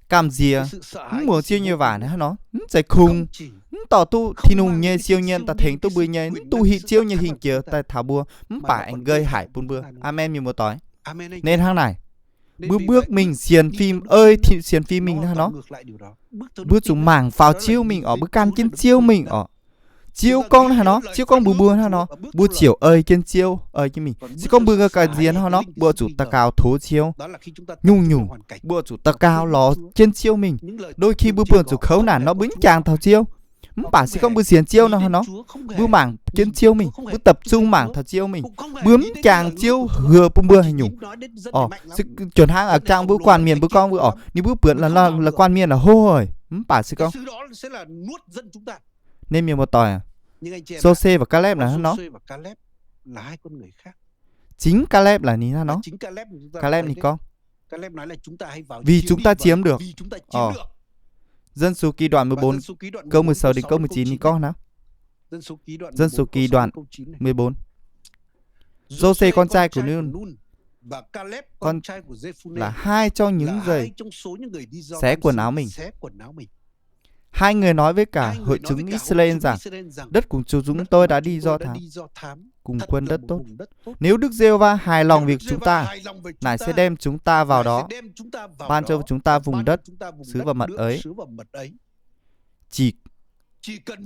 gamh nziex mv muangx Ziouv nyei waac hnangv nor, mv zeiz kungx, mv dorh duqv Tin-Hungh nyei siou-nyien daaih tengx duqv mbuo nyei, mv duqv hitv Ziouv nyei hingh jiex daaih taux mbuo, mv baac aengx nqei haic bun mbuo. Aamen, mienh muoz-doic. Nên hnangv naaic, mbuo mbuo mingh sienx fim, ei sienx fim mingh hnangv nor, mbuo zuqc mangc faaux Ziouv mingh orqc, mbuo gan jienv Ziouv mingh orqc. Ziouv gorngv hnangv nor, Ziouv gorngv mbuox mbuo hnangv nor, mbuo ziouc ei jienv Ziouv, ei jienv mingh. Se gorngv mbuo ganh nziex hnangv nor, mbuo zuqc daux gaux tov Ziouv. Nyungc-nyungc mbuo zuqc daux gaux lorz jienv Ziouv mingh. Đôi khi mbuo buangh zuqc kouv naanc nor, mbuo mv jangx taux Ziouv. Mv baac se gorngv mbuo sienx Ziouv nor hnangv nor, mbuo mangc jienv Ziouv mingh, mbuo tập trung mangc taux Ziouv mingh, mbuo mv jangx Ziouv heuc bun mbuo haaix nyungc. Orqc, se juoqc hnangv a'jang mbuo guanh mienh mbuo gorngv mbuo orqc, ninh mbuo buatc la'guanh mienh la'hov haic, mv baac se gorngv nên mienh muoz-doic aac, Jose và Caleb naaic hnangv nor. Chính Caleb là ninh hnangv nor. Caleb ninh gorngv, vì chúng ta chiếm được. Ồ. Dân số ký đoạn mười bốn, câu mười sáu đến câu mười chín ninh gorngv hnangv. Dân số ký đoạn mười bốn. Jose con trai của Nun, con là hai trong những người xé quần áo mình. Hai người nói với cả hội chúng Israel rằng, đất của chủ chúng tôi đã đi do thám, cùng quần đất tốt. Nếu Đức Giê-hô-va hài lòng việc chúng ta, nải sẽ đem chúng ta vào đó, ban cho chúng ta vùng đất, xứ và mật ấy. Chỉ,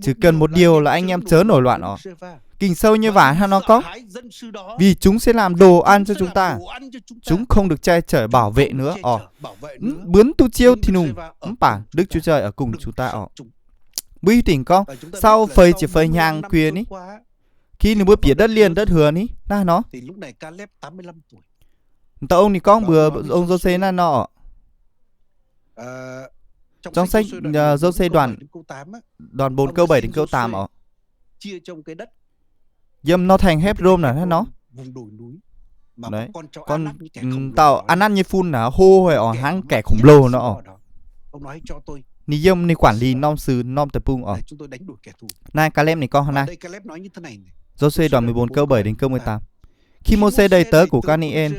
chỉ cần một điều là anh em chớ nổi loạn ó. Ging-Sou nyei waac hnangv nor gorngv, vì chúng sẽ làm đồ ăn cho chúng ta, chúng không được che chở bảo vệ nữa oc. Mbuo mv duqv Ziouv Tin-Hungh, mv baac Đức Chúa Trời ở cùng chúng ta oc. Mbuo hiuv dingc gorngv, sau feix ziepc feix hnyangx kuiec ni, khi ninh mbuo bieqc đất liền đất hứa ni, naaiv nor. Dauh ong ninh gorngv mbuox ong Jose naaiv nor oc. Trong sách, ờ, Giô-suê đoạn, đoạn bốn câu bảy đến câu tám oc. Yiem norm thành Hêbrôn naaic hnangv nor. Con, hm, dauh Anatv nyei fun naaic hlo haic oc, hnangv kẻ khổng lồ nor oc. Ninh yiem ninh quản lý norm sux norm deic-bung oc. Naaiv Kaleb ninh gorngv hnangv naaiv. Giô-suê đoạn mười bốn câu bảy đến câu mười tám. Khi Môsê đầy tớ của Can-i-ên,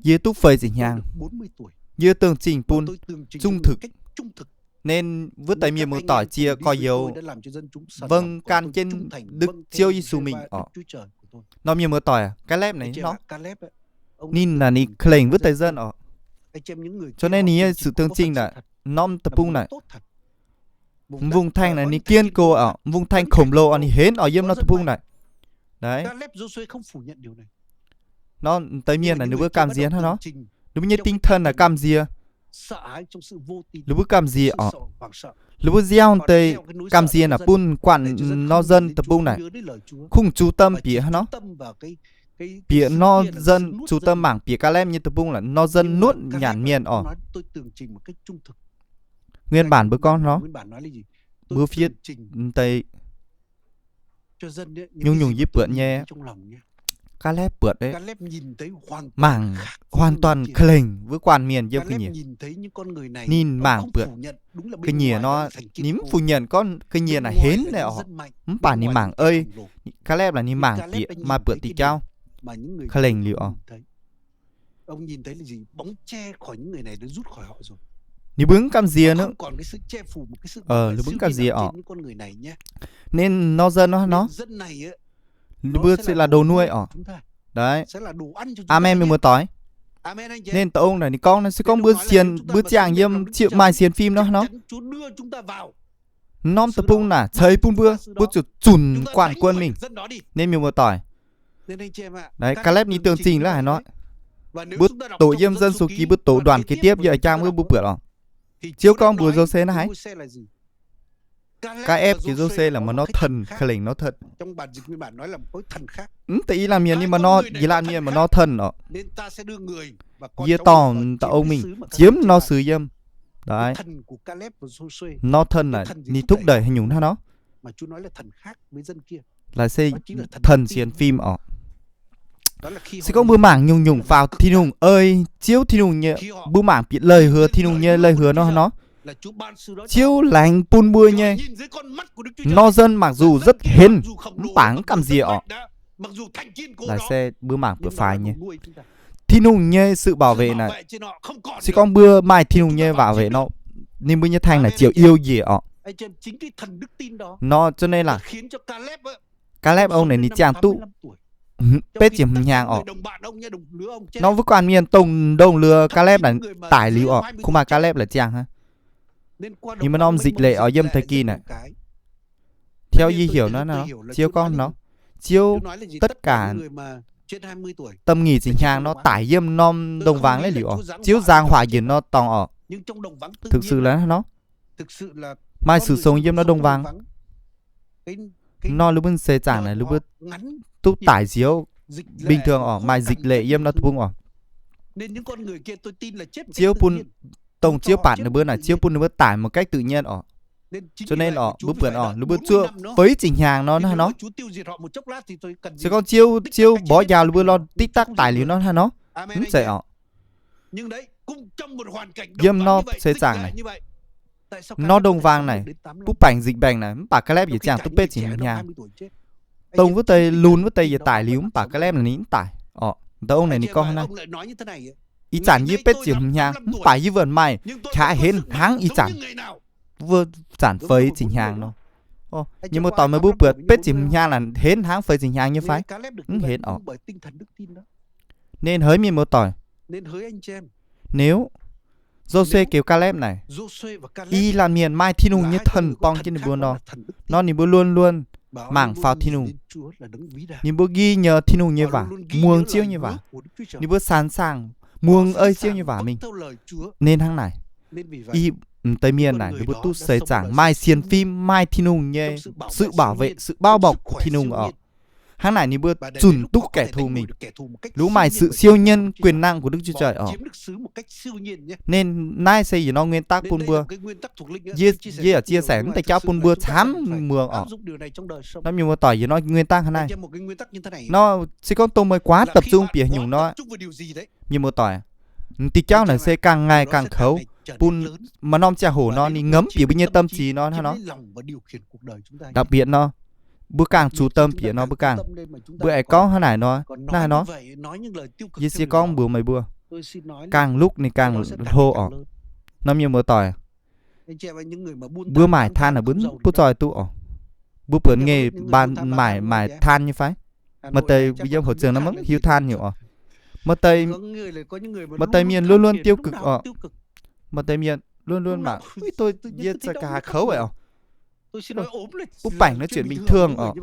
yie duqv feix ziepc hnyangx, yie tường trình bun trung thực, nên wuov deix mienh muoz-doic cie gorx-youz vâng can jienv Đức Ziouv Yesu mingh oc. Norm mienh muoz-doic, Kaleb naaic nor, ninh naaic ninh ka'lengc wuov deix dân oc. Cho nên ninh nyei sự tường trình naaic, norm deic-bung naaic, vùng thành naaic ninh kiên cố oc, vùng thành khổng lồ oc, ninh henv oc, yiem norm deic-bung naaic. Đấy. Norm deix mienh naaic ninh mbuo gamh nziex hnangv nor. Ninh mbuo nyei tinh thần naaic gamh nziex. Ninh mbuo gamh nziex oc. Ninh mbuo gieo deix gamh nziex naaic bun quản nor dân deic-bung naaic. Không chú tâm bieqc hnangv nor. Bieqc nor dân chú tâm mangc bieqc Kaleb nyei deic-bung naaic, nor dân nuotv nyanc mienh oc. Nguyên bản mbuo gorngv nor, mbuo fiev deix nyungc-nyungc yie buatc nyei, Kaleb buatc mangc hoàn toàn ka'lengc wuov quan mienh yiem ga'nyiec. Ninh mangc buatc ga'nyiec nor, ninh mv phủ nhận gorngv ga'nyiec naaic henv naaic oc. Mv baac ninh mangc ei, Kaleb naaic ninh mangc bieqc maaih buatc diuh jauv ka'lengc liuz oc. Ninh mbuo mv gamh nziex nor. Ninh mbuo mv gamh nziex oc. Nên nor dân nor, nor, ninh mbuo sẽ là đồ nuôi oc. Đấy. Amen, mienh muoz-doic. Nên dauh ong naaic ninh gorngv naaiv se gorngv mbuo sienx, mbuo ziangh yiem maaih sienx fim nor, nor, norm deic-bung naaic ceix bun mbuo, mbuo ziouc zunc quản quân mingh. Nên mienh muoz-doic, đấy, Kaleb nyei tường trình laaix haaix nor. Mbuo doqc yiem Dân Số Ký, mbuo doqc đoạn kế tiếp yiem a'jang wuov mbuo buatc oc. Ziouv gorngv mbuox Giô-suê naaiv haaix? Kaleb jiex Giô-suê la'maah nor thần, ka'lengc nor thần. Mv deix i laanh mienh ninh mbuo nor, i laanh mienh mbuo nor thần oc. Yie dorh dauh ong mingh jiex nor sux yiem. Đấy. Nor thần naaic ninh thúc đẩy haaix nyungc hnangv nor. Laaic se thần sienx fim oc. Se gorngv mbuo mangc nyungc-nyungc faaux Tin-Hungh ei, Ziouv Tin-Hungh nyei, mbuo mangc bieqc lời hứa, Tin-Hungh nyei lời hứa nor, nor, Ziouv laengz bun mbuo nyei nor dân mặc dù rất hên, mv baac mv gamh nziex oc. Laaic se mbuo mangc buatc faix nyei Tin-Hungh nyei sự bảo vệ naaic. Se gorngv mbuo maaih Tin-Hungh nyei bảo vệ nor, ninh mbuo nyei thành naaic ziouc youh njiec oc. Nor cho nên là Kaleb ong naaic ninh ziangh duqv betv ziepc hmz hnyangx oc. Nor wuov quan mienh dongh, dongh lừa Kaleb naaic daic liuz oc, kuv maaih Kaleb la'ziangh hnangv. Ninh maaih norm dịch lệ oc, yiem thời kỳ naaic. Theo yie hiểu nó, nó, Ziouv gorngv nó, Ziouv tất cả tầm nghỉ ziepc hnyangx nor tải yiem norm đồng vàng leh liuz oc. Ziouv giáng họa njiec nor dorngx oc. Thực sự là nó maaih sự sống yiem norm đồng vàng. Nor lu bun seix zaangc naaic lu bun duqv tải Ziouv bình thường oc, maaih dịch lệ yiem norm deic-bung oc. Ziouv bun dongh Ziouv bangc ninh mbuo naaic, Ziouv bun ninh mbuo tải một cách tự nhiên oc. Cho nên oc, mbuo buatc oc, lu bun zuov feix ziepc hnyangx nor hnangv nor. Se gorngv Ziouv, Ziouv mborqv njaaux lu bun lorh dích daqv tải liuz nor hnangv nor, mv zeiz oc. Yiem nor seix zaangc naaic, nor đồng vàng naaic, butv baengc dịch bệnh naaic, mv baac Kaleb yaac ziangh duqv betv ziepc hnyangx. Dongh wuov deix lunx wuov deix yaac tải liuz, mv baac Kaleb naaic ninh mv tải oc. Dauh ong naaic ninh gorngv naaiv, ih zanc yie betv ziepc hnyangx, mv baac yie vẫn may qaqv henv hnangv ih zanc, wuov zanc feix ziepc hnyangx nor. Mienh muoz-doic, meih mbuo buatc betv ziepc hnyangx naaic henv hnangv feix ziepc hnyangx nyei fai? Mv henv oc. Nên hỡi mienh muoz-doic, nếu Yo^suê geu Kaalepv naaic, i laanh mienh maaih Tin-Hungh nyei thần borng jienv ninh mbuo nor, nor ninh mbuo luôn luôn mangc faaux Tin-Hungh. Ninh mbuo nghi ngờ Tin-Hungh nyei waac, muangx Ziouv nyei waac. Ninh mbuo sẵn sàng muangx ei Ziouv nyei waac mingh. Nên hnangv naaic, i m'deix mienh naaic ninh mbuo duqv seix zaangc maaih sienx fim, maaih Tin-Hungh nyei sự bảo vệ, sự bao bọc của Tin-Hungh oc. Hnangv naaic ninh mbuo zunc duqv kẻ thù mingh. Lu maaih sự siêu nhiên quyền năng của Đức Chúa Trời oc. Nên naaiv se yietc norm nguyên tắc bun mbuo. Yie, yie chia sẻ mv deix jauv bun mbuo camv muangx oc. Nor mienh muoz-doic, yietc norm nguyên tắc hnangv naaiv. Nor se gorngv dongh meih kuaaiv tập trung bieqc haaix nyungc nor, mienh muoz-doic, diuh jauv naaic se càng ngày càng kouv, bun maaih norm ziangh hoc nor ninh ngấm bieqc mbuo nyei tâm trí nor hnangv nor. Đặc biệt nor, mbuo ganh zuqc tâm bieqc nor mbuo ganh, mbuo aengx gorngv hnangv naaic nor, hnangv naaiv nor. Yie se gorngv mbuox meih mbuo, ganh lukv ninh ganh hlo oc. Nor mienh muoz-doic, mbuo maaic than naaic mbuo mv butv zoih duqv oc. Mbuo buatc ngeh mbaanh maaic, maaic than nyei fai? Maaih deix yiem hậu trường nor mv hiuv than heuc oc. Maaih deix, maaih deix mienh luôn luôn tiêu cực oc. Maaih deix mienh luôn luôn mangc, ui, tôi, yie za'gengh haiz kouv oc. Butv baengc nói chuyện bình thường oc.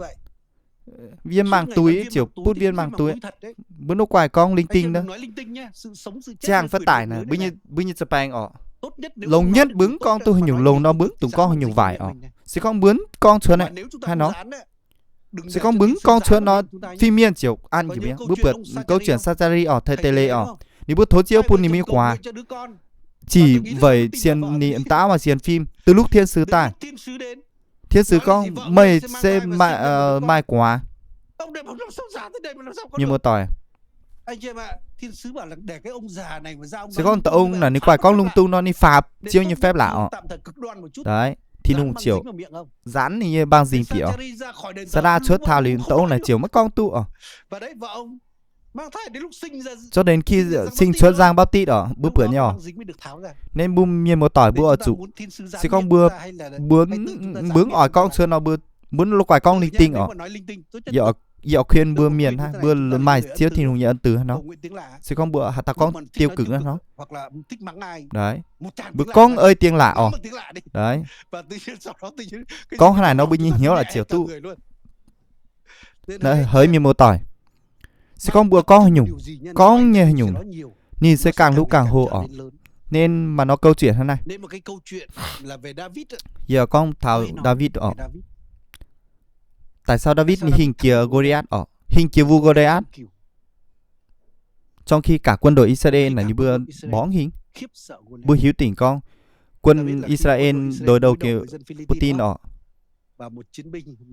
Viên màng túi, ziouc butv viên màng túi. Mbuo nor quay con linh tinh nor. Ziangh phát tải naaic, mbuo nyei, mbuo nyei za'baengx oc. Longx nhất mbuo gorngv duqv haaix nyungc longx nor mbuo dungx gorngv haaix nyungc waaic oc. Se gorngv mbuo gorngv cuotv naaiv, hnangv nor. Se gorngv mbuo gorngv cuotv nor, phim mienh ziouc ăn njiec mi'aqv. Mbuo buatc câu chuyện Sa-cha-ri oc, thầy tể lễ oc. Ninh mbuo tov Ziouv bun ninh mbuo nyei guaax chỉ vảy sienx, ninh m'dauh maaih sienx phim, từ lúc thiên sứ tải. Thiên sứ gorngv, meih se maaih, maaih guaax. Mienh muoz-doic, se gorngv m'dauh ong naaic ninh quay con lung tung nor ninh faaux Ziouv nyei phép lạ oc. Tin-Hungh ziouc nzanc ninh nyei bang nzingh bieqc oc. Sa-đa cuotv taux liuz m'dauh ong naaic ziouc maiv gorngv duqv oc. Cho đến khi sinh, cuotv Giăng Baptist oc, mbuo buatc nyei oc. Nên mbuo mienh muoz-doic mbuo oix zuqc, se gorngv mbuo, mbuo, mbuo oix gorngv cuotv nor mbuo, mbuo la'guaih gorngv linh tinh oc. Yie oix khuyên mbuo mienh hnangv, mbuo maaih Ziouv Tin-Hungh nyei ân tứ hnangv nor. Se gorngv mbuo haaix dauh gorngv tiêu cực hnangv nor, mbuo gorngv ei tiếng lạ oc. Gorngv hnangv naaic nor mbuo nyei hnyouv la'ziouc duqv. Hỡi mienh muoz-doic, se gorngv mbuo gorngv haaix nyungc, gorngv nyei haaix nyungc, ninh se ganh lukv ganh hlo oc. Nên mà nói câu chuyện hnangv naaiv. Yie gorngv taux Ndaawitv oc. Tại sao Ndaawitv ninh hingh jiex Gôliath oc, hingh jiex vua Gôliath? Trong khi cả quân đội Israel naaic ninh mbuo mborngv hingh. Mbuo hiuv dingc gorngv quân Israel đối đầu kiểu Philippin oc.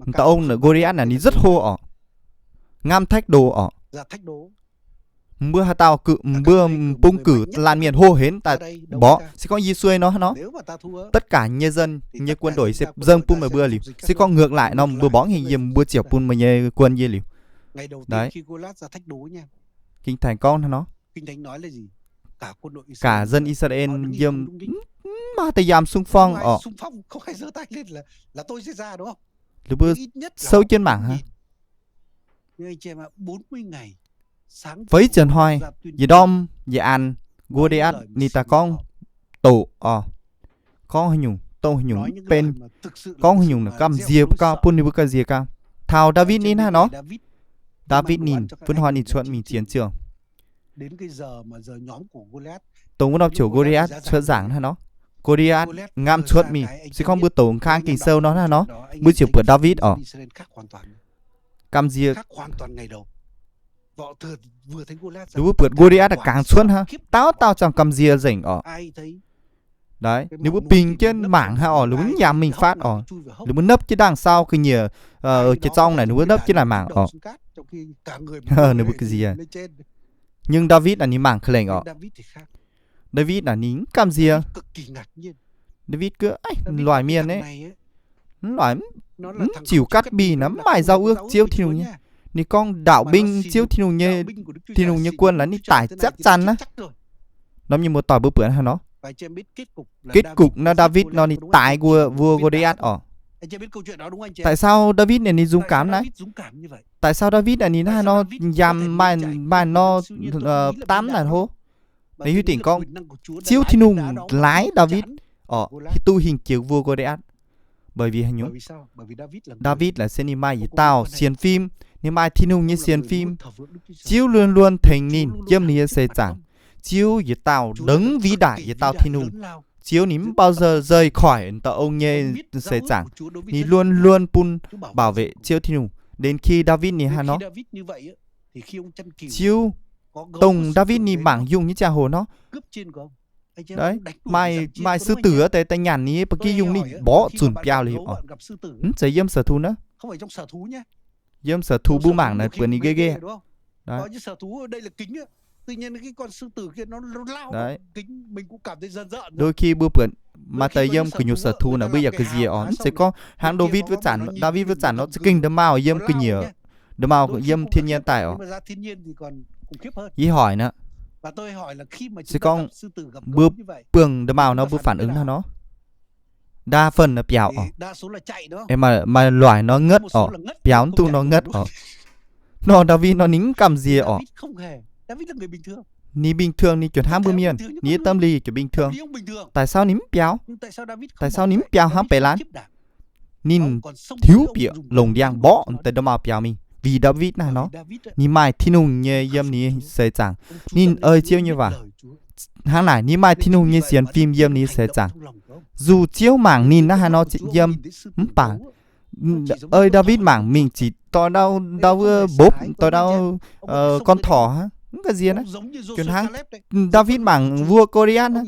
M'dauh ong naaic Gôliath naaic ninh rất hô oc. Ngăm thách đố oc. Mbuo haaix dauh cử, mbuo bung cử laanh mienh hô hến daaih mborqv. Se gorngv Giê-su nor, nor, tất cả nhân dân, nhân quân đội sẽ dâng bun meih mbuo liuz. Se gorngv ngược lại nor, mbuo mborngv hingh yiem mbuo ziouc bun meih nyei quân yie liuz. Đấy. Kinh Thánh gorngv hnangv nor. Cả dân Israel yiem, mv maaih deix yam xung phong oc. Liuz mbuo souv jienv mangc hnangv. Feix ziepc hnoi, yietc ndorm, yietc an, Gôliath ninh daaih gorngv doqc oc. Gorngv haaix nyungc, doqc haaix nyungc mv benx. Gorngv haaix nyungc naaic gamh nziex gau, bun ninh mbuo gamh nziex gau. Taux Ndaawitv ninh hnangv nor. Ndaawitv ninh, wuov hnoi ninh cuotv mingh chiến trường. Dongh wuov norm ziouc Gôliath cuotv nzaangc hnangv nor. Gôliath ngam cuotv mingh, se gorngv mbuo doqc Khang Ging Sou nor hnangv nor, mbuo ziouc buatc Ndaawitv oc. Gamh nziex. Ninh mbuo buatc Gôliath daaih gangx cuotv hnangv, dauh dauh ziangh gamh nziex nzengc oc. Ninh mbuo bingx jienv mangc hnangv oc, ninh mbuo mv yamc mingh fatv oc. Ninh mbuo nấp jienv ndangh sau ga'nyiec, jiex zorng naaic ninh mbuo nấp jienv naaic mangc oc. Ninh mbuo ga'nziex. Nhưng Ndaawitv naaic ninh mangc ka'lengc oc. Ndaawitv naaic ninh mv gamh nziex. Ndaawitv gaax, loài mienh aeqv, loài mv ziux cắt bì naaiv, mv maaih giao ước Ziouv Tin-Hungh nyei. Ninh gorngv đạo binh Ziouv Tin-Hungh nyei, Tin-Hungh nyei quân là ninh tải chắc chắn naaiv. Norm mienh muoz-doic mbuo buatc hnangv nor. Kết cục naaiv Ndaawitv nor ninh tải vua, vua Gôliath oc. Tại sao Ndaawitv naaic ninh dũng cảm naaiv? Tại sao Ndaawitv naaic ninh hnangv nor yamc maaih, maaih nor, tam naaic hlo? Meih hiuv dingc gorngv Ziouv Tin-Hungh laaix Ndaawitv oc, hiuv duqv hingh jiex vua Go^li^atc. Bởi vì haaix nyungc? Ndaawitv laaic se ninh maaih yietc dauh sienx fim, ninh maaih Tin-Hungh nyei sienx fim. Ziouv luôn luôn tengx ninh yiem ninh nyei seix zaangc. Ziouv yietc dauh đấng vĩ đại, yietc dauh Tin-Hungh. Ziouv ninh mv bao giờ rời khỏi dongh ong nyei seix zaangc. Ninh luôn luôn bun bảo vệ Ziouv Tin-Hungh. Đến khi Ndaawitv ninh haaix nor, Ziouv dongh Ndaawitv ninh mangc yungh nyei ziangh hoc nor, maaih, maaih sư tử deix daaih nyanc ninh nyei ba'gi yungh, ninh mborqv zunc biauv liuz oc. Mv zeiz yiem sở thù naaiv. Yiem sở thù mbuo mangc naaic buatc ninh nqeqv nqeqv. Đôi khi mbuo buatc maaih deix yiem gu'nyuoz sở thù naaic mbuo yaac ga'nziex oc. Mv zeiz gorngv hnangv Ndaawitv wuov zanc, Ndaawitv wuov zanc nor za'gengh nda'maauh yiem gu'nyuoz, nda'maauh yiem thiên nhiên daaih oc. Yie hoic naaic, se gorngv mbuo buangh nda'maauh nor mbuo phản ứng hnangv nor, đa phần naaic biaux oc. Maaih loaic nor ngất oc, biaux mv duqv nor ngất oc. Nor Ndaawitv nor ninh mv gamh nziex oc. Ninh bình thường, ninh juangc hnangv mbuo mienh, ninh yietc tâm lý juangc bình thường. Tại sao ninh mv biaux? Tại sao ninh mv biaux hnangv beiv laanh? Ninh hiuv bieqc longc ndiangx mborqv deix nda'maauh biaux mingh. Vì Ndaawitv naaiv nor, ninh maaih Tin-Hungh nyei yiem ninh nyei seix zaangc. Ninh ei Ziouv nyei waac. Hnangv naaic ninh maaih Tin-Hungh nyei sienx fim yiem ninh nyei seix zaangc. Dù Ziouv mangc ninh naaiv haaix nor yiem, mv baac ei Ndaawitv mangc mingh ziqc dorh ndau, ndau wuov mbopv, dorh ndau con thỏ hnangv, mv ga'nziex naaiv. Juangc hnangv Ndaawitv mangc vua Go^li^atc hnangv.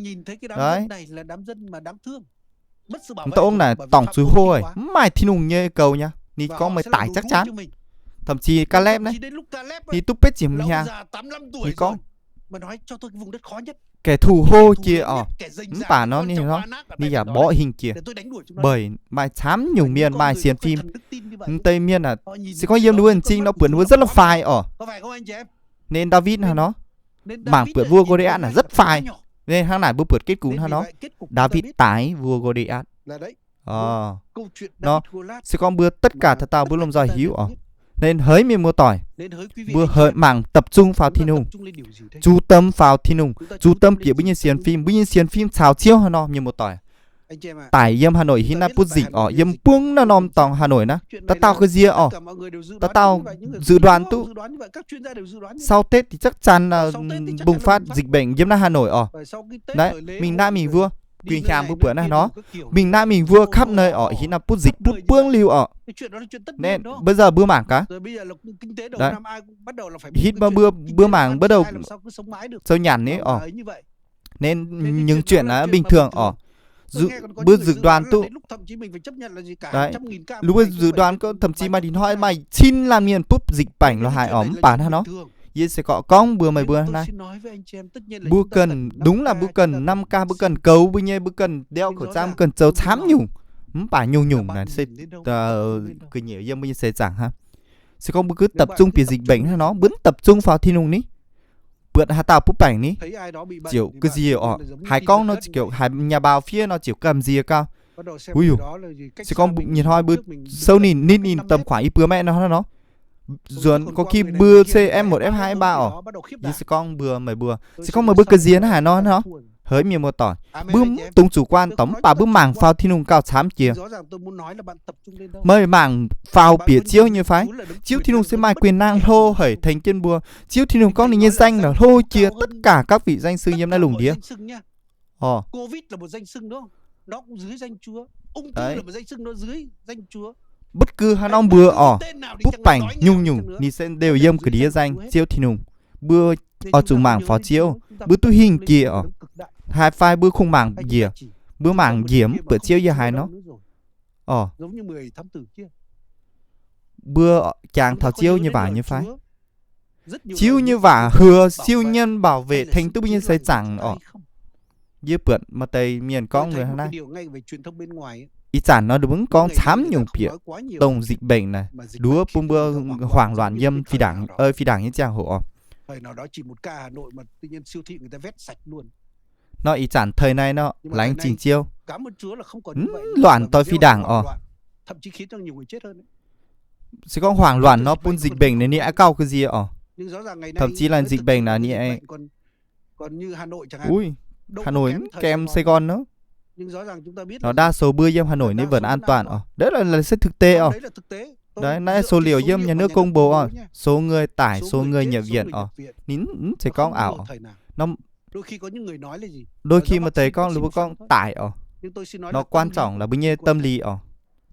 Mv dongh naaic dorngc zuiz hlo, mv maaih Tin-Hungh nyei goux nyei, ninh gorngv meih tải chắc chắn. Thậm chí Kaalepv naaiv, ninh duqv betv ziepc hmz hnyangx, ninh gorngv, kẻ thù hô jiex oc, mv baac nor ninh, ninh yaac mborqv hingh jiex. Bởi maaih camv nyungc mienh maaih sienx fim. Mv deix mienh aah, se gorngv yiem ninh mbuo m'zing nor buatc ninh mbuo rất là phai oc. Nên Ndaawitv hnangv nor, mangc buatc vua Go^li^atc naaic rất phai. Nên hnangv naaic mbuo buatc kết cục hnangv nor, Ndaawitv tải vua Go^li^atc. Nor, se gorngv mbuo tất cả taux daauh mbuo lomh nzoih hiuv oc. Nên hỡi mienh muoz-doic, mbuo hỡi mangc tập trung vào Tin-Hungh, chú tâm vào Tin-Hungh, chú tâm bieqc mbuo nyei sienx fim, mbuo nyei sienx fim caux Ziouv hnangv nor, mienh muoz-doic. Tải yiem Hà Nội hih naaiv butv nzengc oc, yiem buangv naaiv norm dorngx Hà Nội naaiv, dauh dauh ga'nziex oc, dauh dauh dự đoán duqv sau Tết thì chắc chắn là bùng phát dịch bệnh yiem naaiv Hà Nội oc. Naaiv mingh naaiv mingh mbuo, guinh hiaam mbuo buatc naaiv nor, mingh naaiv mingh mbuo khắp nơi oc, hih naaiv butv dịch butv buangv liuz oc. Nên bây giờ mbuo mangc gaax, hitv mbuo, mbuo mangc bắt đầu zoux nyanc ni oc. Nên những chuyện là bình thường oc. Mbuo dự đoán duqv, mbuo dự đoán có thậm chí maaih đinh hnoi maaih cin laanh mienh butv dịch bệnh lo haaix oc, mv baac hnangv nor, yie se gorngv gorngv mbuox meih mbuo naaiv, mbuo cần, đúng là mbuo cần năm K, mbuo cần goux mbuo nyei, mbuo cần đeo khẩu trang, mbuo cần zoux camv nyungc, mv baac nyungc-nyungc naaiv se ga'nyiec yiem mbuo nyei seix zaangc hnangv. Se gorngv mbuo cứ tập trung bieqc dịch bệnh hnangv nor, mbuo mv tập trung vào Tin-Hungh ni, buatc haaix dauh butv baengc ni, ziouc ga'nziex oc. Haiz gorngv nor ziouc, haiz nhà báo fiev nor ziouc gamh nziex gau. Uiuh, se gorngv nyei hnoi mbuo sâu ninh, ninh, ninh tầm khoảng i buo mét nor, hnangv nor, nzuonx có khi mbuo se F một, F hai, F ba oc. Yie se gorngv mbuox meih mbuo, se gorngv meih mbuo ga'nziex hnangv haaix nor, hnangv nor, hỡi mienh muoz-doic, mbuo mv dungx chủ quan, dongh mv baac mbuo mangc faaux Tin-Hungh gauh camv jiex. Meih mangc faaux bieqc Ziouv nyei fai? Ziouv Tin-Hungh se maaih quyền năng hlo haic tengx jienv mbuo. Ziouv Tin-Hungh gorngv ninh nyei danh naaic hlo jiex tất cả các vị danh xưng yiem naaiv lungh ndiev. Bất cứ haaix norm mbuox oc, butv baengc nyungc-nyungc ninh se đều yiem ga'ndiev danh Ziouv Tin-Hungh. Mbuo oix zuqc mangc faaux Ziouv, mbuo duqv hingh jiex oc. Haaix fai mbuo kungx mangc njiec, mbuo mangc njiec mv buatc Ziouv yiem haaix nor. Oc, mbuo jangx taux Ziouv nyei waac nyei fai? Ziouv nyei waac hứa siêu nhân bảo vệ tengx duqv mbuo nyei seix zaangc oc. Yie buatc maaih deix mienh gorngv hnangv naaiv. Ih zanc nor ninh mbuo gorngv camv nyungc bieqc dongh dịch bệnh naaic, nduov bun mbuo hoảng loạn yiem fih ndaangc, fih ndaangc nyei ziangh hoc oc. Nor ih zanc thời nay nor laengz zingh Ziouv, mv loạn doix fih ndaangc oc. Se gorngv hoảng loạn nor bun dịch bệnh naaic ninh aqv gauh ga'nziex oc. Thậm chí là dịch bệnh naaic ninh Ui, Hà Nội mv kèm Sài Gòn nor. Nó đa số mbuo yiem Hà Nội ninh vẫn an toàn oc. Đấy là, là sự thực tế oc. Đấy, naaiv số liệu yiem nhà nước công bố oc. Số người tải, số người nhập viện oc. Ninh mv zeiz gorngv ảo oc. Đôi khi maaih deix gorngv, ninh mbuo gorngv tải oc. Nó quan trọng là mbuo nyei tâm lý oc.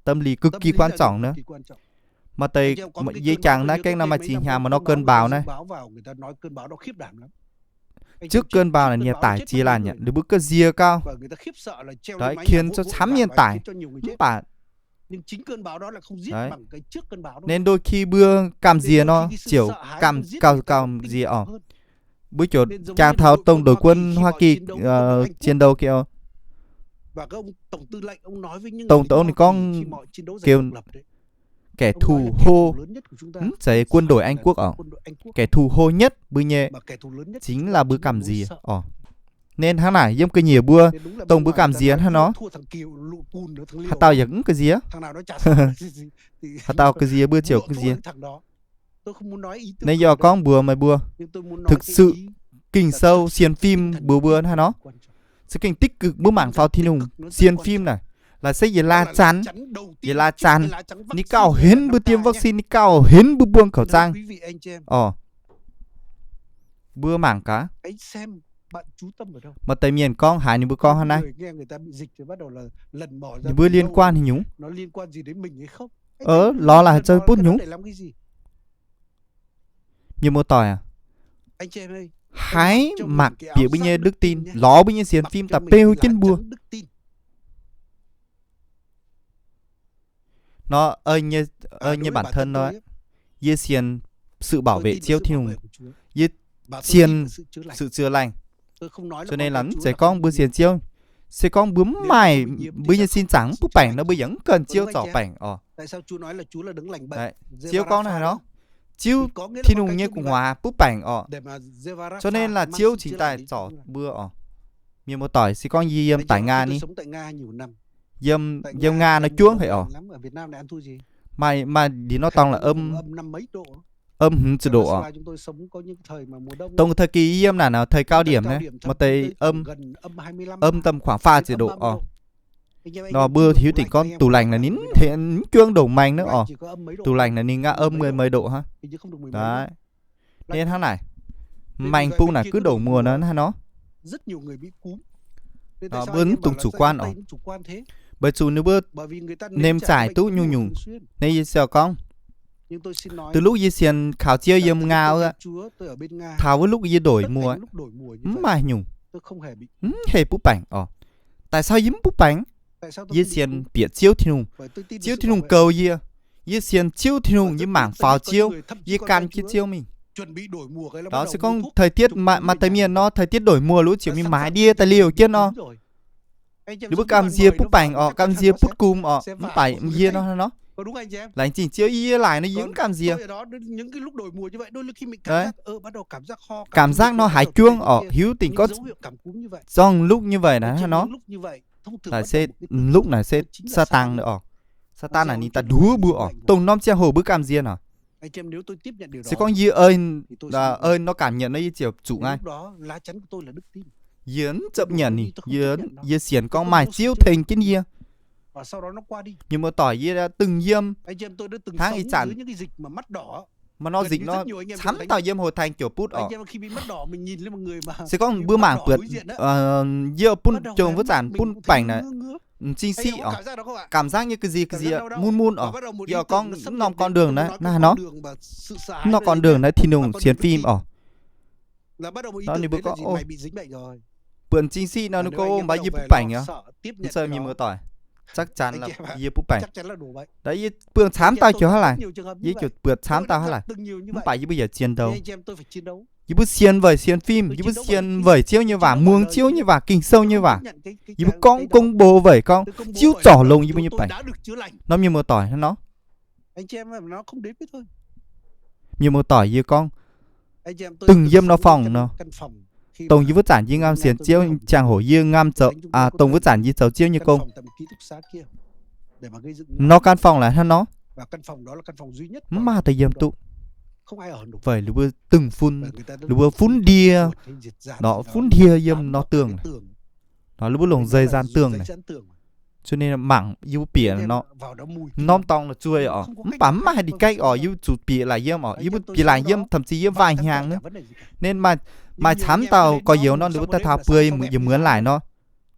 Tâm lý cực kỳ quan trọng nữa. Maaih deix, yie jangx naaiv gaengh nor maaih ziex hnyangx maaih nor cơn bão naaiv. Trước cơn bão naaic ninh tải ziex laanh aqv, ninh mbuo ga'nziex gau. Đấy, khiến cho camv mienh tải. Mv baac Nên đôi khi mbuo gamh nziex nor, ziouc gamh gauh gamh nziex oc. Mbuo ziouc jangx taux tổng đội quân Hoa Kỳ, ờ, chiến đấu kiểu, tổng thống ninh gorngv kiểu kẻ thù hô, mv zeiz quân đội Anh Quốc oc. Kẻ thù hô nhất mbuo nyei chính là mbuo gamh nziex oc. Nên hnangv naaic yiem ga'nyiec mbuo, dongh mbuo gamh nziex hnangv nor, haaix dauh yaac mv ga'nziex. Haaix dauh ga'nziex mbuo ziouc ga'nziex. Nên yie gorngv mbuox meih mbuo, thực sự Ging-Sou sienx fim mbuox mbuo hnangv nor, se gengh tích cực mbuo mangc faaux Tin-Hungh sienx fim naaic, laaix se yietc laai zanc, yietc laai zanc, ninh gauh henv mbuo tiêm vaccine, ninh gauh henv mbuo buangh khẩu trang. Oc, mbuo mangc gaax. Maaih deix mienh gorngv haiz ninh mbuo gorngv hnangv naaiv, ninh mbuo liên quan haaix nyungc? Ơ, lorz laaix haaix zoux butv nyungc? Mienh muoz-doic aac, haiz mangc bieqc mbuo nyei đức tin, lorz mbuo nyei sienx fim daaih beu jienv mbuo. Nor, nyei bản thân nor, yie sienx sự bảo vệ Ziouv Tin-Hungh, yie sienx sự chữa lành. Cho nên là mv zeiz gorngv mbuo sienx Ziouv, se gorngv mbuo mv maaih, mbuo nyei sin zaangc mv butv baengc nor, mbuo yaac mv ganh Ziouv zorc baengc oc. Ziouv gorngv naaiv nor, Ziouv Tin-Hungh nyei gu'nguaaz butv baengc oc. Cho nên là Ziouv cingx daaih zorc mbuo oc. Mienh muoz-doic, se gorngv yie yiem tải Nga ni, yiem, yiem Nga nor juov haic oc. Maaih, maaih ndin nor dorngx là âm, âm hmz ziepc độ oc. Dongh thời kỳ yie yiem naaic nor thời cao điểm naaiv, maaih deix âm, âm tầm khoảng faah ziepc độ oc. Nor mbuo hiuv dingc gorngv tủ lạnh là ninh mv juov ndongc maengx nor oc. Tủ lạnh là ninh ngaqv âm mười mấy độ hả? Nên hnangv naaic, maengx bung naaic gux đổ mùa nor hnangv nor. Mbuo mv dungx chủ quan oc. Weic zuqc ninh mbuo nêm zaaic duqv nyungc-nyungc. Ninh yie siou gorngv, từ lúc yie sienx kaux Ziouv yiem Nga wuov, taux wuov lúc yie đổi mùa, mv maaih nyungc, mv hề butv baengc oc. Tại sao yie mv butv baengc? Yie sienx bieqc Ziouv Tin-Hungh. Ziouv Tin-Hungh goux yie. Yie sienx Ziouv Tin-Hungh, yie mangc faaux Ziouv, yie gan jienv Ziouv mingh. Đó, se gorngv thời tiết maaih deix mienh nor, thời tiết đổi mùa luv ziouc mingh maaiz ndie daaih liouh jienv nor, ninh mbuo gamh nziex butv baengc oc, gamh nziex butv gum oc, mv baac yie nor nor, laengz zingh Ziouv, yie laaic nor yie mv gamh nziex. Cảm giác nor haiz juov oc, hiuv dingc gorngv zorng lúc như vậy naaic hnangv nor. Naaic se, lúc naaic se Satan oc. Satan naaic ninh daaih nduov mbuo oc, dongh norm ziangh hoc mbuo gamh nziex oc. Se gorngv yie, ơ, nor cảm nhận nor yie ziouc zuqc ngai. Yie mv chấp nhận ninh, yie, yie sienx gorngv maaih Ziouv tengx jienv yie. Mienh muoz-doic, yie daaih dungx yiem hnangv ih zanc maaih nor dịch nor, camv dauh yiem hội thánh ziouc butv oc. Se gorngv mbuo mangc buatc, yie bun jong wuov zanc butv baengc naaic, m'zing siqv oc, cảm giác như cái gì cái gì mun mun oc. Yie gorngv mv norm con đường naaiv, naaiv nor, mv norm con đường naaiv Tin-Hungh sienx fim oc. Nor ninh mbuo gorngv, buatc m'zing siqv nor ninh gorngv, mv baac yie butv baengc oc. Mv zeiz, mienh muoz-doic, chắc chắn là yie butv baengc. Yie buangh camv dauh ziouc hnangv laaic, yie ziouc buatc camv dauh hnangv laaic, mv baac yie mbuo yaac chiến đấu. Yie mbuo sienx weic sienx fim, yie mbuo sienx weic Ziouv nyei waac, muangx Ziouv nyei waac, Ging-Sou nyei waac. Yie mbuo gorngv công bố weic gorngv Ziouv zorc longx yie mbuo nyei baengc. Nor mienh muoz-doic hnangv nor. Mienh muoz-doic, yie gorngv, dungx yiem nor phòng nor, dongh yie wuov zanc yie ngam sienx Ziouv ziangh hoc yie ngam zoux, dongh wuov zanc yie zoux Ziouv nyei gong. Nor căn phòng là hnangv nor, mv maaih deix yiem duqv. Weic ninh mbuo dungz fun, ninh mbuo funx ndie, nor funx ndie yiem nor dungz, nor ninh mbuo longc deix zaanx dungz naaic. Ninh mangc yie mbuo bieqc nor, norm dorngx la'zueih oc, mv baac mv maaih haaix ndie gaeqv oc, yie mbuo zuqc bieqc laaic yiem oc, yie mbuo bieqc laaic yiem thậm chí yiem waac-hnyangx nor. Ninh maaih camv dauh gorx-youz nor, ninh mbuo daaih taux bueix yiem muonz laaic nor.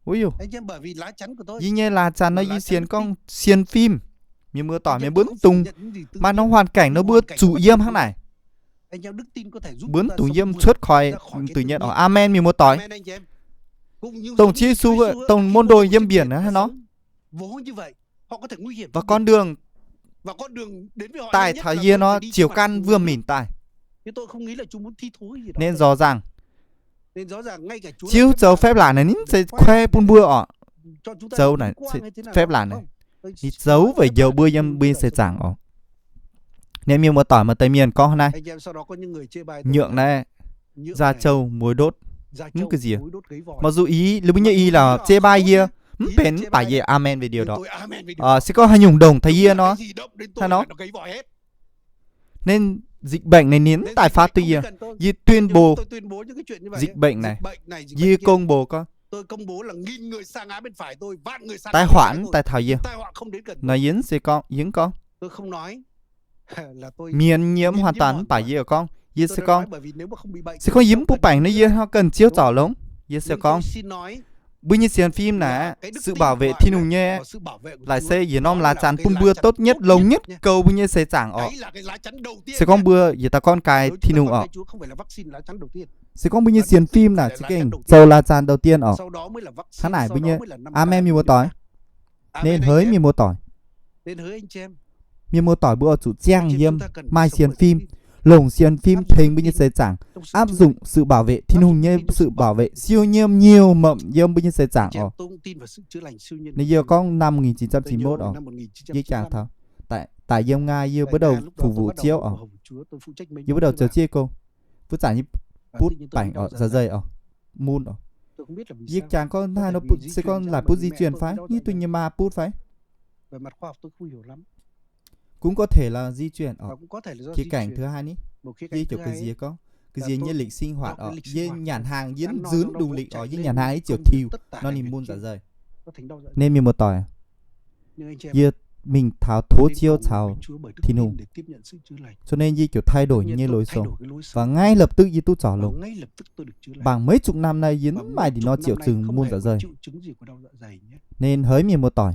Wuov, yie nyei laac zanc nor yie sienx gorngv sienx fim. Mienh muoz-doic, mienh mbuo mv dungx maaih norm hoàn cảnh nor mbuo zuqc yiem hnangv naaic. Mbuo mv dungx yiem cuotv koi tự nhiên oc. Amen, mienh muoz-doic. Dongh Ziouv Yesu, dongh môn đồ yiem biển hnangv nor. Và con đường daaih taux yie nor ziouc gan wuom-minc daaih. Nên rõ ràng, Ziouv zoux phép lạ naaic ninh mv zeiz koi bun mbuo oc. Zoux naaic phép lạ naaic, ninh zoux weic njoux mbuo yiem mbuo nyei seix zaangc oc. Nên mienh muoz-doic, maaih deix mienh gorngv hnangv naaiv, nhượng naaiv, gia châu muối đốt, mv ga'nziex. Mặc dù ý, mbuo nyei ý là chê bai yie, mv benx mv baac yie amen về điều đó. Se gorngv haaix nyungc đồng taux yie nor, hnangv nor, nên dịch bệnh này ninh mv daaih phát duqv yie. Yie tuyên bố dịch bệnh này, yie công bố gorngv, tai họa mv daaih taux yie. Nor yie mv se gorngv, yie mv gorngv, miền nhiễm hoàn toàn mv baac yie gorngv, yie se gorngv, se gorngv yie mv butv baengc nor yie hnangv ganh Ziouv zorc longx. Yie se gorngv, mbuo nyei sienx fim naaic, sự bảo vệ Tin-Hungh nyei, laaic se yietc norm laac zanc bun mbuo tốt nhất, longx nhất, goux mbuo nyei seix zaangc oc. Se gorngv mbuo yietc dauh gorngv gai Tin-Hungh oc. Se gorngv mbuo nyei sienx fim naaic za'gengh zoux laac zanc đầu tiên oc. Hnangv naaic mbuo nyei, amen, mienh muoz-doic. Nên hỡi mienh muoz-doic, mienh muoz-doic mbuo oix zuqc ziangh yiem maaih sienx fim, longc sienx fim tengx mbuo nyei seix zaangc, áp dụng sự bảo vệ, Tin-Hungh nyei sự bảo vệ siou nyiemc nyiouh mopv yiem mbuo nyei seix zaangc oc. Ninh yie gorngv năm một nghìn chín trăm chín mươi mốt oc, yie jangx taux, daaih yiem ngaa yie bắt đầu phục vụ Ziouv oc. Yie bắt đầu zoux Ziouv gong. Wuov zanc yie butv baengc oc, za zei oc, mun oc. Yie jangx gorngv hnangv nor butv, se gorngv laaix butv di chuyển fai, hiuv duqv nyei maa butv fai. Cũng có thể là di chuyển oc. Khía cạnh thứ hai ni, yie ziouc ga'nziex gorngv, ga'nziex yie nyei lịch sinh hoạt oc, yie nyanc hnaangx yie mv nzuonx đùng lịch oc, yie nyanc hnaangx yie ziouc tiux, nor ninh mun za zei. Nên mienh muoz-doic, yie mingh taux tov Ziouv caux Tin-Hungh, cho nên yie ziouc thay đổi yie nyei lối sống, và ngay lập tức yie duqv zorc longx. Bằng mấy chục năm nay yie mv maaih ndin nor triệu chứng mun dạ dày. Nên hỡi mienh muoz-doic,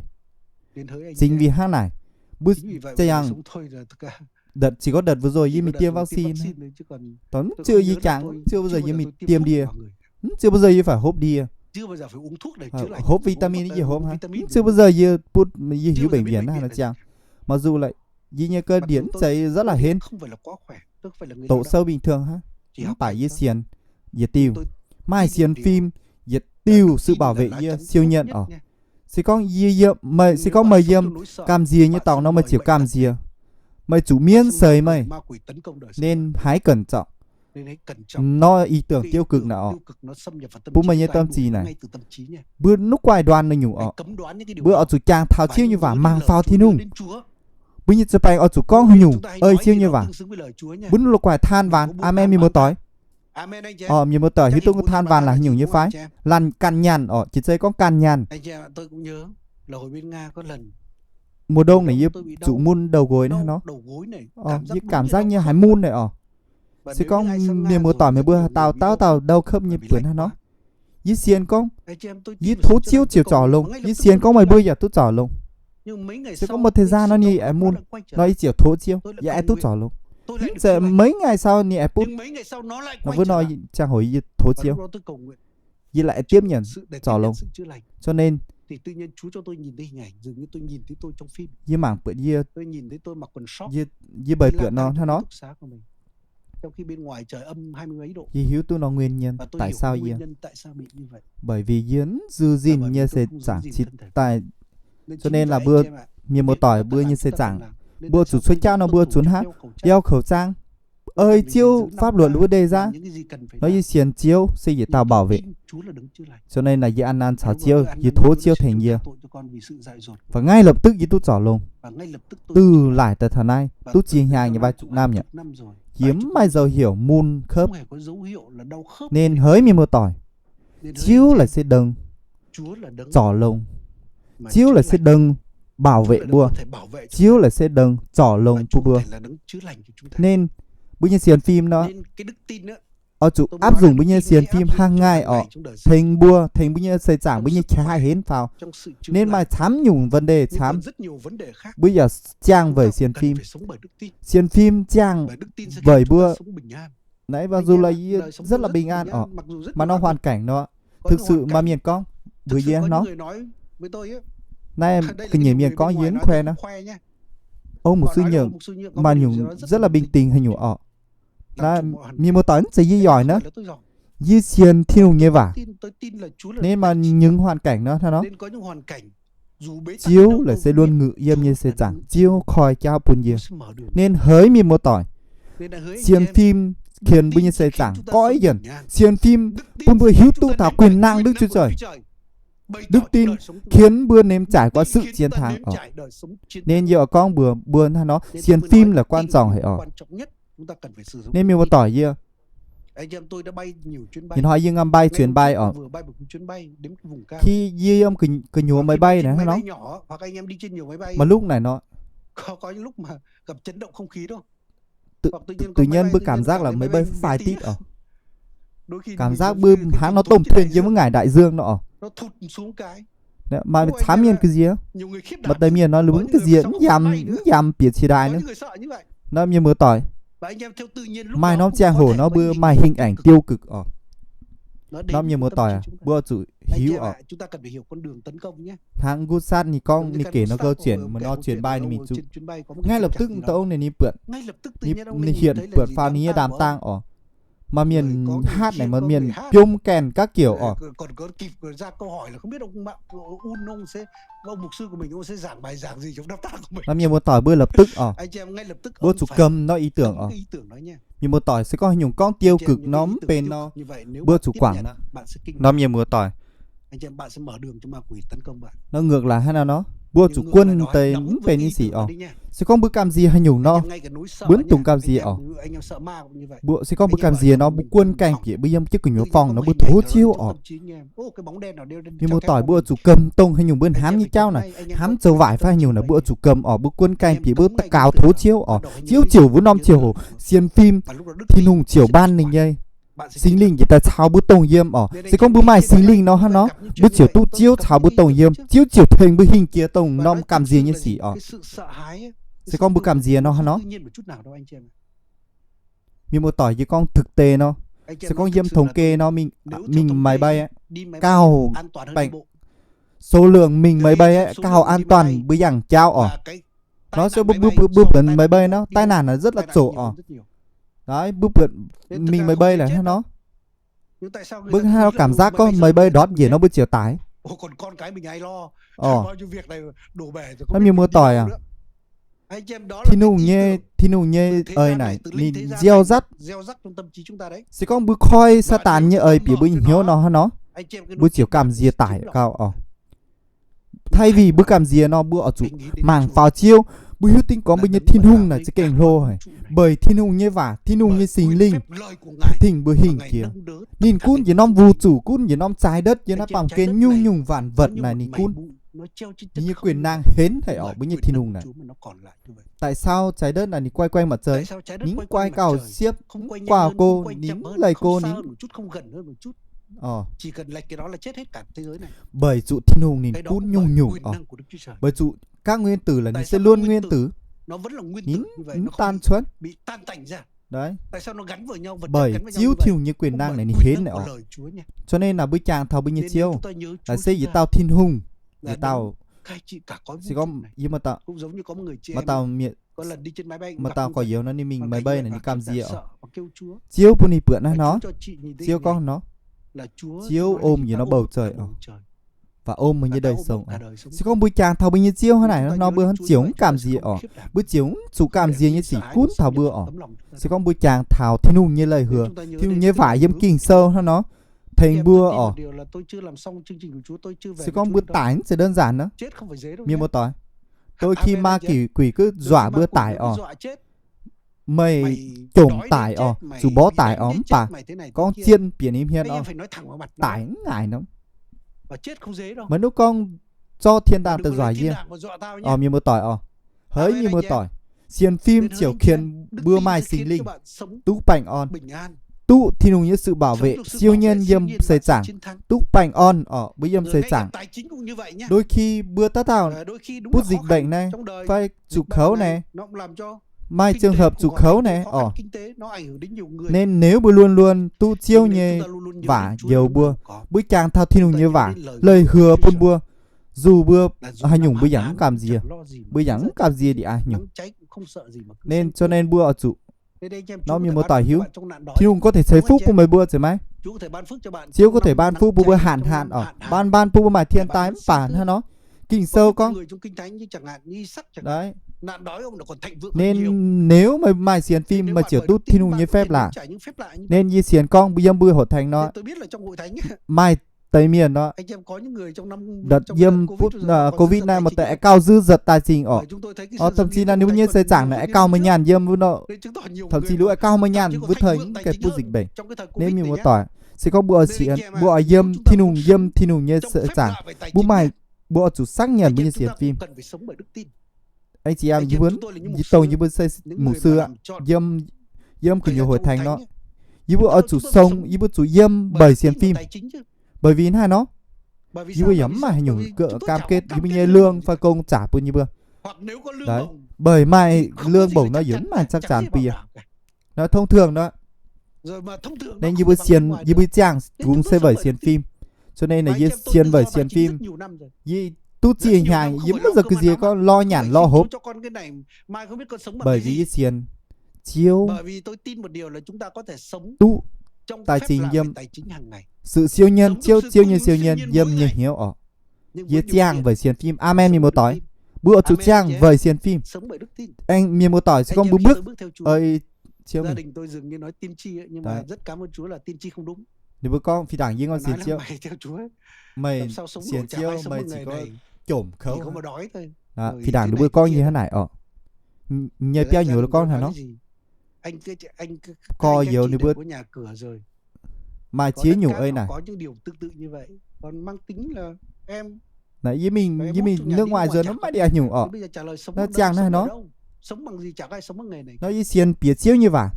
chính vì hnangv naaic, mbuo za'yangh đợt, chỉ có đợt vừa rồi yie mingh tiêm vaccine, mv ziouc yie jangx mv ziouc bao giờ yie mingh tiêm ndie, mv ziouc bao giờ yie phải hốp ndie, hốp vitamin yie hốp hnangv, mv ziouc bao giờ yie butv, yie hiuv bệnh viện hnangv nor ziangh. Mặc dù là yie nyei cơ địa mv zeiz rất là hên, tổ sâu bình thường hnangv, mv baac yie sienx, yie diuh, maaih sienx fim, yie diuh sự bảo vệ yie siêu nhân oc. Se gorngv yie, yie, meih, se gorngv meih yiem gamh nziex nyei dorngx nor meih ziouc gamh nziex. Meih zuqc mienv seix meih, nên hãy cẩn trọng. Nor ý tưởng tiêu cực naaic oc, bun meih nyei tâm trí naaic, mbuo nuqv guai nduan naaic nyungc oc, mbuo oix zuqc jangx taux Ziouv nyei waac, mangc faaux Tin-Hungh. Mbuo nyei za'baengx oix zuqc gorngv haaix nyungc ei Ziouv nyei waac. Mbuo nuqv la'guaih than waanc. Amen, mienh muoz-doic. Orqc, mienh muoz-doic, hiuv duqv than waanc laaix haaix nyungc nyei fai? Laanh ganh nyanc orqc, jiex zei gorngv ganh nyanc. Mùa đông naaic yie zuqc mun đầu gối naaiv nor. Yie cảm giác nyei haiz mun naaic orqc. Se gorngv mienh muoz-doic meih mbuo haaix dauh dauh dauh đau khớp nyei buonc hnangv nor, yie sienx gorngv yie tov Ziouv ziouc zorc longx. Yie sienx gorngv meih mbuo yaac duqv zorc longx. Se gorngv một thời gian nor ninh aengx mun, nor yie ziouc tov Ziouv, yie aengx duqv zorc longx. Mv zeiz mấy ngày sau ninh aengx butv, nor wuov nor ziangh hoc yie tov Ziouv, yie laaic tiếp nhận zorc longx. Cho nên yie mangc buatc yie, yie, yie mbeix buatc nor hnangv nor. Yie hiuv duqv nor nguyên nhân tại sao yie, bởi vì yie mv zư zinh nyei seix zaangc cingx daaih. Cho nên là mbuo mienh muoz-doic mbuo nyei seix zaangc, mbuo zuqc cuotv jauv nor mbuo zuqc hnangv đeo khẩu trang, ei Ziouv pháp luật wuov đê zaqv. Nor yie sienx Ziouv se yietc dauh bảo vệ. Cho nên là yie ăn năn caux Ziouv, yie tov Ziouv tengx yie. Và ngay lập tức yie duqv zorc longx. Từ laaic daaih taux naaiv duqv ziex hnyangx nyei, vai chục năm nyei, yie mv maaih dấu hiệu mun khớp. Nên hỡi mienh muoz-doic, Ziouv laaic se đấng zorc longx. Ziouv laaic se đấng bảo vệ mbuo. Ziouv laaic se đấng zorc longx bun mbuo. Nên mbuo nyei sienx fim nor, oix zuqc áp dụng mbuo nyei sienx fim hàng ngày orqc, tengx mbuo, tengx mbuo nyei seix zaangc, mbuo nyei qaqv haih henv faaux. Nên maaih camv nyungc vấn đề camv, mbuo yaac ziangh weic sienx fim. Sienx fim ziangh weic mbuo. Naaiv mặc dù là rất là bình an orqc, mà nor hoàn cảnh nor, thực sự mà mienh gorngv mbuox yie nor, naaiv ga'nyiec mienh gorngv yie mv khoe nor, ông mục sư Nhượng, mà nhung rất là bình tĩnh haaix nyungc orqc. Naaiv mienh muoz-doic, mv zeiz yie yoic nor, yie sienx Tin-Hungh nyei waac. Nên mà những hoàn cảnh nor hnangv nor, Ziouv laaic se luôn ngự yiem nyei seix zaangc, Ziouv koi jauv bun yie. Nên hỡi mienh muoz-doic, sienx fim qienx mbuo nyei seix zaangc goiv yienc. Sienx fim bun mbuo hiuv duqv taux quyền năng Đức Chúa Trời. Đức tin qienx mbuo nếm trải qua sự chiến thắng orqc. Nên yie oix gorngv mbuox mbuo hnangv nor, sienx fim là quan trọng haic orqc. Nên mienh muoz-doic, yie hnoi yie ngam bay chuyến bay orqc. Khi yie yiem gu'nyuoz máy bay naaiv hnangv nor, mà lúc naaic nor, tự, tự nhiên mbuo cảm giác là máy bay phải tít orqc. Cảm giác mbuo hnangv nor tôm thuyền yiem wuov ngải đại dương nor orqc. Mà camv mienh ga'nziex, maaih deix mienh nor, mbuo ga'nziex mv yamc, mv yamc bieqc cie ndaai nor. Nor mienh muoz-doic, maaih norm ziangh hoc nor mbuo maaih hình ảnh tiêu cực orqc. Nor mienh muoz-doic, mbuo zuqc hiuv orqc. Hnangv Ngut Sat ninh gorngv ninh kể nor câu chuyện, mv nor chuyến bay ninh mingh zuqc, ngay lập tức taux ong ninh, ninh buatc, ninh hiển buatc faaux ninh nyei đám tang orqc. Maaih mienh hát naaic, maaih mienh biomv gaengh các kiểu orqc. Nor mienh muoz-doic, mbuo lập tức orqc, mbuo zuqc găm nor ý tưởng orqc. Mienh muoz-doic, se gorngv haaix nyungc gorngv tiêu cực nor mv benx nor, mbuo zuqc guangc nor. Nor mienh muoz-doic, nor ngược lại hnangv nor nor, mbuo zuqc guôn deix mv benx nyei sic orqc. Se gorngv mbuo gamh nziex haaix nyungc nor, mbuo mv dungx gamh nziex orqc. Mbuo se gorngv mbuo gamh nziex nor, mbuo guôn gaengh bieqc mbuo yiem jienv gu'nyuoz forng nor, mbuo tov Ziouv orqc. Mienh muoz-doic, mbuo zuqc găm dongh haaix nyungc mbuo hnamv nyei jauv naaic, hnamv zoux waaic fai haaix nyungc naaic, mbuo zuqc găm orqc. Mbuo guôn gaengh bieqc mbuo daux gaux tov Ziouv orqc. Ziouv ziouc wuov norm ziangh hoc sienx fim, Tin-Hungh ziouc ban ninh nyei Singx Lingh njiec daaih caux mbuo dongh yiem orqc. Se gorngv mbuo maaih Singx Lingh nor hnangv nor, mbuo ziouc duqv Ziouv caux mbuo dongh yiem. Ziouv ziouc tengx mbuo hingh jiex dongh norm gamh nziex nyei sic orqc. Se gorngv mbuo gamh nziex nor hnangv nor, mienh muoz-doic, yie gorngv thực tế nor, se gorngv yiem thống kê nor, mingh, mingh máy bay aeqv, gauh baengh, số lượng mingh máy bay aeqv, gauh an toàn mbuo yangh jauv orqc. Nor se mbuo, mbuo, mbuo buonc máy bay nor, tai nạn rất là dễ orqc. Mbuo buonc mingh máy bay laaix hnangv nor, mbuo hnangv nor cảm giác gorngv máy bay ndortv njiec nor mbuo ziouc taaix orqc. Nor mienh muoz-doic aac, Tin-Hungh nyei, Tin-Hungh nyei eix naaic ninh gieo dắt. Se gorngv mbuo koi Saadaan nyei eix bieqc mbuo nyei hnyouv nor hnangv nor, mbuo ziouc gamh nziex daic gauh orqc. Thay vì mbuo gamh nziex nor, mbuo oix zuqc mangc faaux Ziouv. Mbuo hiuv duqv gorngv mbuo nyei Tin-Hungh naaic za'gengh hlo haic. Mbeix Tin-Hungh nyei waac, Tin-Hungh nyei Singx Lingh tengx mbuo hingh jiex. Ninh gunv njiec norm vũ trụ, gunv njiec norm trái đất, yiem naaiv baamh gen nyungc-nyungc vạn vật naaic ninh gunv. Ninh nyei quyền năng henv haic orqc, mbuo nyei Tin-Hungh naaic. Tại sao trái đất naaic ninh quay quanh mặt trời? Ninh mv quay gauh siepv, mv quay go, ninh mv leix go, ninh Bởi zuqc Tin-Hungh ninh gunv nyungc-nyungc orqc. Bởi zuqc các nguyên tử là ninh se luôn nguyên tử. Ninh mv, mv tan chuẩn. Bởi Ziouv Tin-Hungh nyei quyền năng naaic ninh henv naaic orqc. Cho nên là mbuo jangx taux mbuo nyei Ziouv, là se yietc dauh Tin-Hungh, yietc dauh, se gorngv yie maaih dauh, maaih dauh mienh, maaih dauh gorx-youz nor ninh mingh máy bay naaic ninh gamh nziex orqc. Ziouv bun ninh buatc naaiv nor, Ziouv gorngv nor, Ziouv ôm njiec norm bầu trời orqc. Waac ôm meih nyei đei song. Se gorngv mbuo jangx taux mbuo nyei Ziouv hnangv naaic nor, mbuo ziouc mv gamh nziex oc. Mbuo ziouc mv zuqc gamh nziex nyei sic gunv taux mbuo oc. Se gorngv mbuo jangx taux Tin-Hungh nyei leiz-heuc, Tin-Hungh nyei waac yiem Ging-Sou hnangv nor tengx mbuo oc. Se gorngv mbuo daic mv zeiz đơn giản nor, mienh muoz-doic. Đôi khi ma quỷ, quỷ cứ dọa mbuo daic oc. Meih jomc daic oc, zuqc mborqv daic oc, mv baac gorngv zien bieqc ninh hmien oc, daic mv ngaaic nor. Meih nuqv gorngv zorqv 天堂 daaih nzueic yie oc, mienh muoz-doic oc. Heix mienh muoz-doic, sienx fim ziouc qienx mbuo maaih Singx Lingh duqv baengh orn, duqv Tin-Hungh nyei sự bảo vệ, siou nyien yiem seix zaangc, duqv baengh orn oc, mbuo yiem seix zaangc. Đôi khi mbuo daaih dauh butv dịch bệnh naaiv, fai zuqc kouv naaiv, maaih trường hợp zuqc kouv naaiv oc. Nên nếu mbuo luôn luôn duqv Ziouv nyei waac njoux mbuo, mbuo jangx taux Tin-Hungh nyei waac, lời hứa bun mbuo, dù mbuo haaix nyungc mbuo yaac mv gamh nziex, mbuo yaac mv gamh nziex ndie aqv nyungc. Nên cho nên mbuo oix zuqc, nor mienh muoz-doic hiuv, Tin-Hungh có thể ceix phúc bun meih mbuo zeiz maiv? Ziouv có thể ban phúc bun mbuo, hạn hán oc, ban ban bun mbuo maaih 天堂 mv baac hnangv nor, Ging-Sou gorngv Nên nếu meih maaih sienx fim, meih ziouc duqv Tin-Hungh nyei phép lạ. Nên yie sienx gorngv mbuo yiem mbuo hội thánh nor, maaih deix mienh nor, đợt yiem covid naaiv maaih deix aengx gauh dư dật tài chính oc. Thậm chí naaiv ninh mbuo nyei seix zaangc naaiv aengx gauh maaih nyaanh yiem wuov nor. Thậm chí ninh mbuo aengx gauh maaih nyaanh wuov thời gay butv dịch bệnh. Nên mienh muoz-doic, se gorngv mbuo oix sienx, mbuo oix yiem Tin-Hungh, yiem Tin-Hungh nyei seix zaangc, mbuo maaih, mbuo oix zuqc xác nhận mbuo nyei sienx fim. Anh chị em, yie mbuo, yie dongh yie mbuo se mục sư aqv, yiem, yiem gu'nyuoz hội thánh nor, yie mbuo oix zuqc song, yie mbuo zuqc yiem bởi sienx fim. Bởi vì hnangv haaix nor, yie mbuo yaac mv maaih haaix nyungc cam kết yie mbuo nyei lương fai công trả bun yie mbuo. Bởi maaih lương bổng nor yaac mv maaih chắc chắn bun yie. Nói thông thường nor. Nên yie mbuo sienx, yie mbuo ziangh kungx se weic sienx fim. Cho nên naaic yie sienx weic sienx fim. Yie duqv ziex hnyangx yie mv baac za'gengh nziex gorngv lo nyanc lo hopv. Bởi vì yie sienx Ziouv duqv tài chính yiem, sự siêu nhân, Ziouv, Ziouv nyei siêu nhân yiem nyei hnyouv oc. Yie ziangh weic sienx fim. Amen, mienh muoz-doic. Mbuo oix zuqc ziangh weic sienx fim. Aengx mienh muoz-doic, se gorngv mbuo bước, ơi, Ziouv, ninh mbuo gorngv, phi đảng yie ngoi sienx Ziouv, meih sienx Ziouv meih ziouc jomc kouv. Phi đảng ninh mbuo gorngv nyei hnangv naaic oc. Nyei biauv nyuoz gorngv haaix nor, gorx-youz ninh mbuo maaih ziex nyungc ei naaic. Naaiv yie mingh, yie mingh nước ngoài rồi nor maiv maaih ndie nyungc oc. Naaiv ziangh naaiv nor, nor yie sienx bieqc Ziouv nyei waac.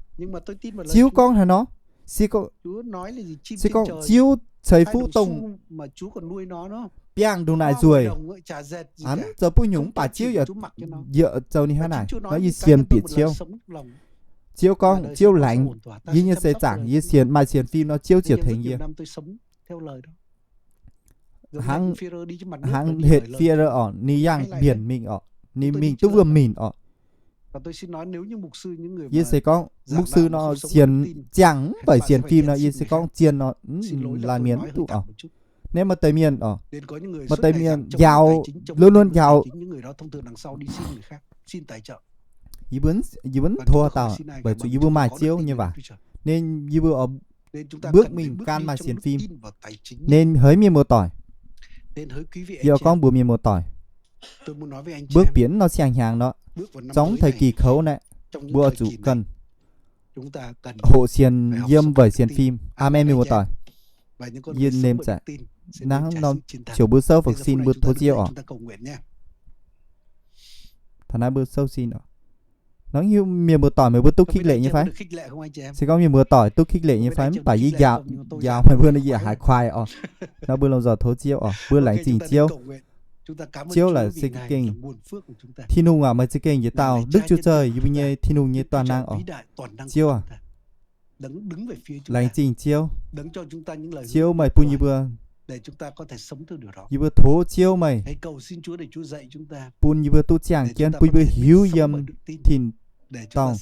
Ziouv gorngv haaix nor, se gorngv Ziouv ceix fuqv dongh biangh ndongc naaic nzueic, mv zoux buv nyungc mv baac Ziouv yaac, yaac zoux ninh hnangv naaic nor yie sienx bieqc Ziouv. Ziouv gorngv Ziouv laengz yie nyei seix zaangc, yie sienx, maaih sienx fim nor Ziouv ziouc tengx yie. Hnangv, hnangv hec fie oc, ninh yangh mbienc mingh oc, ninh mingh duqv wuom-minc oc. Yie se gorngv mục sư nor sienx, ziangh mv baac sienx fim nor yie se gorngv zien nor, laanh mienh mv duqv oc. Nên maaih deix mienh oc, maaih deix mienh njaaux, luôn luôn njaaux. Yie mbuo, yie mbuo mv tov dauh, weic zuqc yie mbuo maaih Ziouv nyei waac. Nên yie mbuo oix bước mingh gan maaih sienx fim. Nên hỡi mienh muoz-doic, yie oix gorngv mbuox mienh muoz-doic, bước bieqc nor siang-hnyangx nor, zorngv thời kỳ kouv naaiv, mbuo oix zuqc cần hoqc sienx yiem weic sienx fim. Amen, mienh muoz-doic. Yie nêm zac hnangv norm, ziouc mbuo sou vaccine mbuo tov Ziouv oc. Taux naaiv mbuo sou sin oc. Nor hiuv mienh muoz-doic meih mbuo duqv khích lệ nyei fai? Se gorngv mienh muoz-doic duqv khích lệ nyei fai? Mv baac yie njaaux, njaaux meih mbuo nor yie haiz kuaai oc. Nor mbuo lomh nzoih tov Ziouv oc, mbuo laengz zingh Ziouv. Ziouv laaix se gengh, Tin-Hungh aac, meih za'gengh yietc dauh Đức Chúa Trời, yie mbuo nyei Tin-Hungh nyei toàn năng oc. Ziouv aac, laengz zingh Ziouv. Ziouv meih bun yie mbuo, yie mbuo tov Ziouv meih bun yie mbuo duqv ziangh jienv, bun yie mbuo hiuv yiem tin-dorngh.